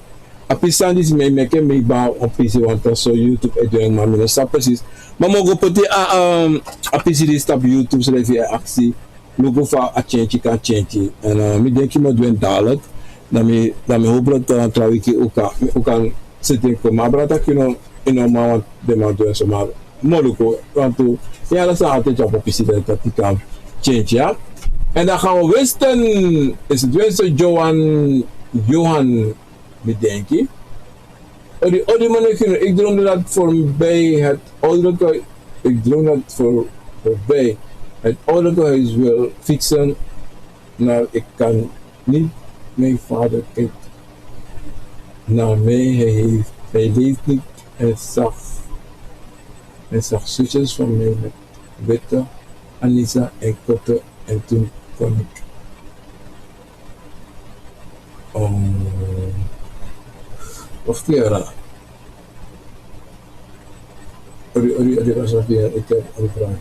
a pisi sani disi mi e meki, mi e bari wan pisi, want so YouTube e du en, ma mi no sabi presis. Ma mi o go poti a, um, a pisi disi tapu YouTube srefi, e aksi luku fa a tyentyi kan tyentyi. Èn, eh, mi denki mi o du en dadilik. Dan mi, dan mi hopelijk, eh, tra wiki un kan, un kan seti en kon. Ma a brada taki no, yu no man, want den man du en so, ma mi o luku, want tu, yu ala san a ten tapu a pisi dati kan tyentyi, ya. En dan gaan we Winston, is het Winston Johan, Johan, mi denki. Odi odi, meneer Kino, ik droomde dat voorbij het ouderlijke, ik droom dat voor, voorbij het ouderlijke huis wil fietsen, maar ik kan niet. Mijn vader kijkt naar mij, hij heeft, hij leeft niet. En zag, en zag zusjes van mij met witte Anissa en korte, en toen kon ik. Ehm, wacht hier. Ori, ori, ori, wacht hier. Ik heb een vraag.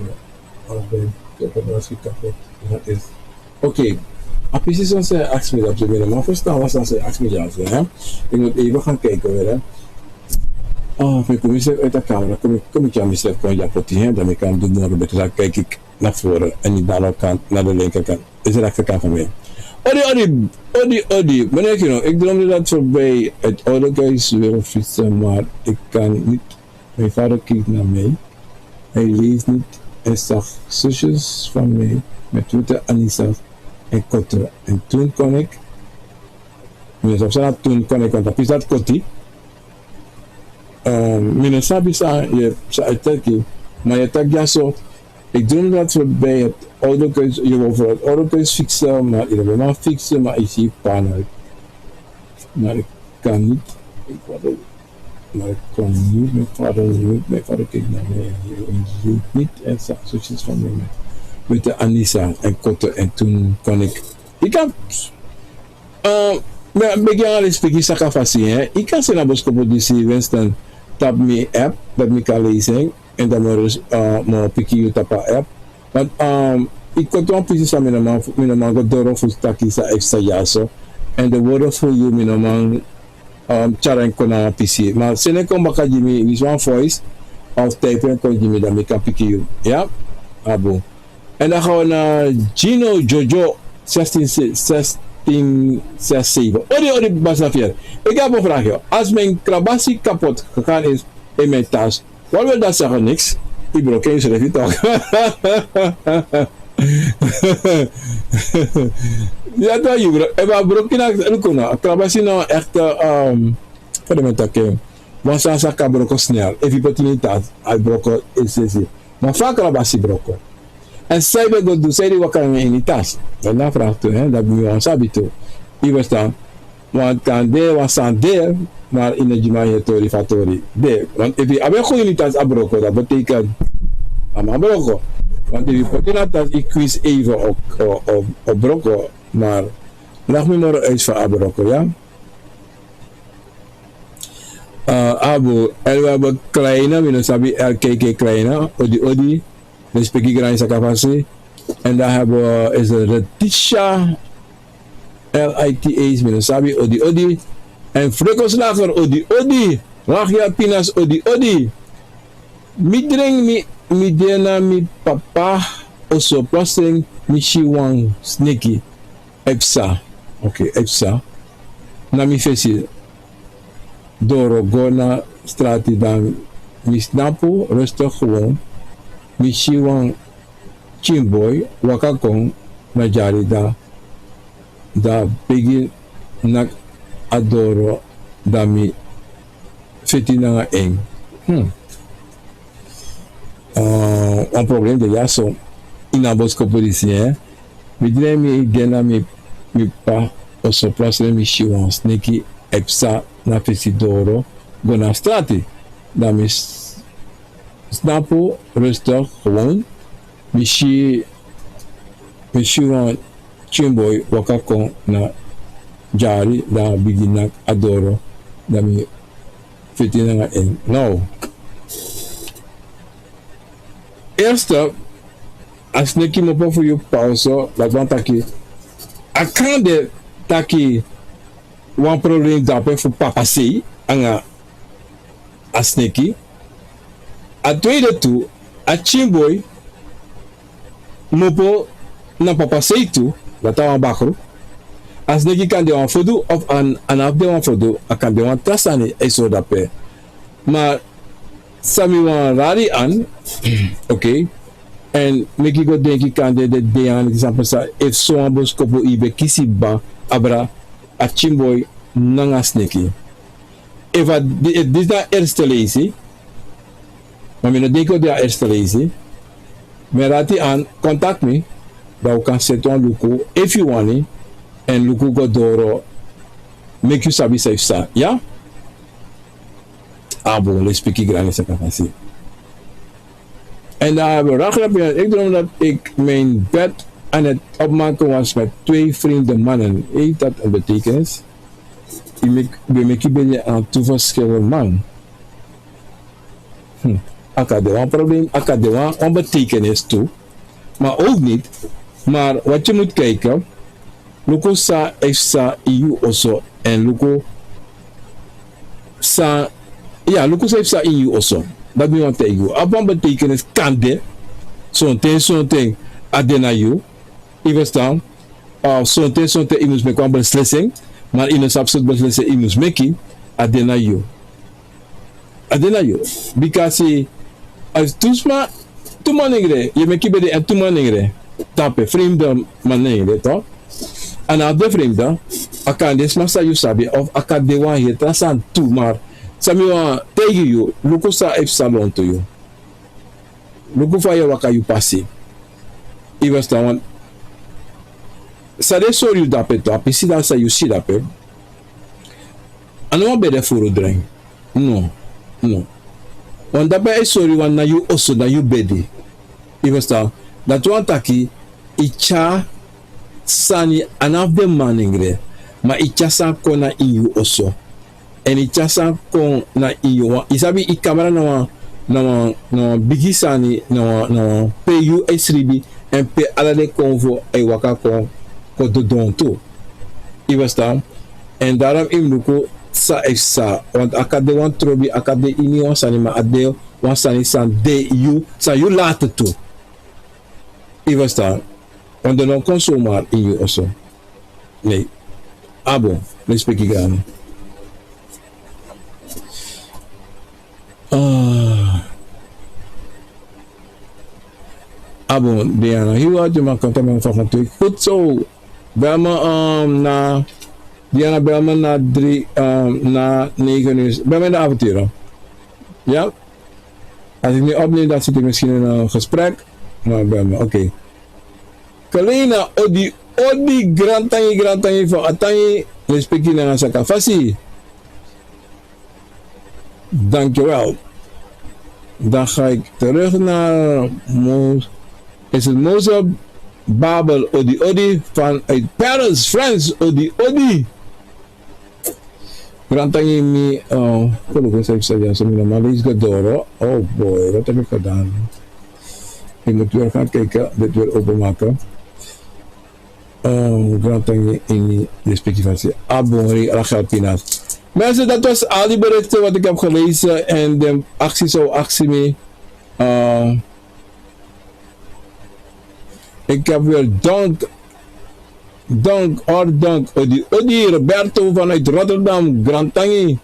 Als ben ik heb een vraag kapot. Dat is. Oké. A pisi san san e aksi mi dati, mi no man ferstan wan san san e aksi mi dati, hè. Ik moet even gaan kijken weer, hè. Ah, mi kon misrefi uit a camera, kon mi, kon mi tyari misrefi kon dya poti, hè, dan mi kan du moro betri, dan kijk ik naar voren en niet naar de kant, naar de linkerkant. Is de rechterkant van mij. Odi, odi, odi, odi. Meneer Kino, ik droomde dat voorbij het ouderlijk huis wil fietsen, maar ik kan niet. Mijn vader keek naar mij. Hij leeft niet. Hij zag zusjes van mij met witte Anissa's en korte. En toen kon ik. Mi no sabi san na toen kon ik, want a pisi dati koti. Ehm, mi no sabi san yu, san yu e taki, ma yu e taki dyaso. Ik droomde dat voorbij het ouderlijk huis, je wil voor het ouderlijk huis fietsen, maar je wil maar fietsen, maar je ziet pa naar, naar kan niet. Ik word ook, maar ik kon niet, mijn vader niet, mijn vader keek naar mij en hij leeft niet en zag zusjes van mij met witte Anissa en korte en toen kon ik. Ik kan, eh, mi, mi e begi nanga respeki saka fasi, hè. Yu kan seni a boskopu disi, Winston, tapu mi app, dati mi kan leisi en. Èn dan mi o, eh, mi o piki yu tapu a app. Want, ehm, yu koti wan pisi san mi no man, mi no man go doro fu taki san e psa dyaso. Èn den wortu fu yu mi no man, ehm, tyari en kon na wan pisi. Ma seni en kon baka gi mi, winsi wan voice, of type en kon gi mi, dan mi kan piki yu. Ya? A bun. En dan gaan we naar Gino Jojo, zestien, zestien zes zeven. Odi, odi, Basa Fier. Ik heb een vraagje. Als mijn krabasi kapot gegaan is in mijn tas, wat wil dat zeggen? Niks. Ik ben ook geen schrijf, toch? Ya, toch, yu bro. Efu a broko na, luku no, a krabasi no echt, um, fa den e taki en. Wan sani san kan broko snel. Efu yu poti en ini tasi, a e broko es'esi. Ma fa a krabasi broko? Èn san yu ben go du, san yu waka nanga en ini tasi? Dan na a vraag tu, hè, dati mi wani sabi tu. Yu ferstan? Want kande wan sani de, maar yu no e gi mi a tori fu a tori de. Want efu a ben go ini tasi a broko, dati betekent a man broko. Want efu yu poti en na tasi, yu kwis even o, o, o, o broko, maar leg mi moro uit van a broko, ya. Uh, Abu, Elwebe Kleine, mi no sabi, L K K Kleine, odi odi, respeki grani saka fasi. En dan hebben we, is het Letitia, L I T H, mi no sabi, odi odi. En Frekoslager, odi odi. Wagya Pinas, odi odi. Mi dringi mi, mi de na mi papa oso, plotseling mi si wan sneki e psa. Oké, e psa. Na mi fesi doro go na strati, dan mi snapu rustig gewoon. Mi si wan pikin boi waka kon na dyari, dan a bigin naki a doro, dan mi feti nanga en. Hmm. Uh, wan problem de dyaso ini a boskopu disi, hè. Mi dringi mi de na mi, mi papa oso, plotseling mi si wan sneki e psa na fesi doro go na strati. Dan mi s-, snapu rustig gewoon. Mi si, mi si wan pikin boi waka kon na dyari, dan a bigin naki a doro, dan mi feti nanga en. Now, eerste, a sneki kmopo fu yu papa oso, dati wani taki a kan de taki wan problem de dape fu papasei anga a sneki. A tweede tu, a pikin boi kmopo na papasei tu, dati na wan bakru. A sneki kan de wan fodu of a no abi de wan fodu, a kan de wan tra sani e sori dape. Ma san mi wani rari an, oké, èn meki go denki, kande den de ya, san pasa efu sowan boskopu yu ben kisi kba, abra, a pikin boi nanga sneki. Efu a di-, efu disi na a eerste leisi, ma mi no denki o de a eerste leisi, mi e rari an, contact mi, dan wi kan seti wan luku, efu yu wani, èn luku go doro, meki yu sabi san yu sa, ya? A bun, lespeki grani saka fasi. En dan hebben we Rachel Pinas. Ik droom dat ik mijn bed aan het opmaken was met twee vreemde mannen. Heeft dat een betekenis? Yu meki, ben meki bedi nanga tu verschillende man. Hmm. A kan de wan problem, a kan de wan, wan betekenis tu. Maar ook niet. Maar wat je moet kijken, luku san e psa ini yu oso, èn luku san, ya, luku san e psa ini yu oso. Dati mi wani taigi yu. A abi wan betekenis, kande sonten, sonten a de na yu. Yu ferstan? Of sonten, sonten yu mus meki wan beslissing, ma yu no sabi sortu beslissing yu mus meki, a de na yu. A de na yu. Bikasi a tu sma, tu manengre, yu e meki bedi nanga tu manengre. Tapu, vreemde manengre, toch? A no abi de vreemde, a kan de sma san yu sabi, of a kan de wan heri tra sani tu, maar san mi wani taigi yu, luku san e psa lontu yu. Luku fa yu e waka yu pasi. Yu ferstan? San den e sori yu dape tu, a pisi dati san yu si dape, a no wan bedi furu dren. No, no. Want dape e sori wan na yu oso, na yu bedi. Yu ferstan? Dati wani taki yu tyari sani, a no abi de manengre, ma yu tyari sani kon na ini yu oso. Èn yu tyari sani kon na ini yu wan, yu sabi, yu kamra na wan, na wan, na wan bigi sani, na wan, na wan pe yu e sribi, èn pe ala den konfo e waka kon, kon dodon tu. Yu ferstan? Èn daarom yu mus luku san e psa, want a kan de wan trobi, a kan de ini wan sani, ma a de wan sani san de yu, san yu lati tu. Yu ferstan? Want den no kon zomaar ini yu oso. Nee. A bun, lespeki grani. Ah. Abo, Diana, hiwa, di man konta mi fa kon tu. Goed zo. Bel me, um, na, Diana, bel me na drie, um, na negen uur. Bel me in de avonturen. Ja? Als ik nu opneem, dan zit ik misschien in een gesprek. Maar bel me, oké. Kalina, odi, odi, grantangi, grantangi, van atangi, respecti na saka fasi. Dankjewel. Dan ga ik terug naar Mo-, is het Mozart Babel, odi odi, vanuit Paris, France, odi odi. Grantangi mi, uh, kolo ko sa sa ya so mi na mali is gadoro. Oh boy, wat heb ik gedaan? Ik moet weer gaan kijken, dit weer openmaken. Um, grantangi ini respecti fasi. Abongri ala gelpinas. Mensen, dat was al die berichten wat ik heb gelezen. En de actie zou actie mee. Uh, ik heb weer dank, dank, hard dank. Odi, odi, Roberto vanuit Rotterdam, grantangi.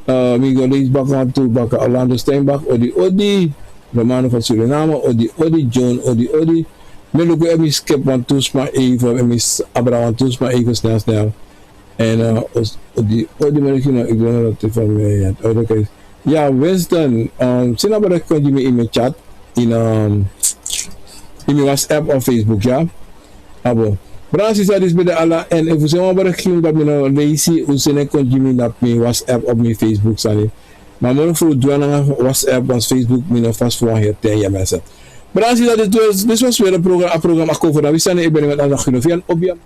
Uh, mi go leisi baka wantu baka Orlando Steinbach, odi, odi. Romano van Suriname, odi, odi, John, odi, odi. Mi luku efu mi skip wantu sma even, efu mi s-, abra wantu sma even snel, snel. En, uh, os-, odi, odi, maar ik, ik ben er van mij, ja. Oké. Ja, Winston, um, sina bericht kon gi mi in mi chat, in, um, in mi WhatsApp of Facebook, ja. Abo. Brada, sisa, disi ben de ala, en efu un seni wan bericht gi mi, dan mi no leisi, un seni kon gi mi na mi WhatsApp of mi Facebook sani. Ma moro furu dwe nanga WhatsApp, want Facebook mi no fasi fu wan heri ten, ya, mensen. Brada, sisa, disi was, disi was weer a program, a program Akovo na wi sani, ik ben met Anna Genovian, Obiam.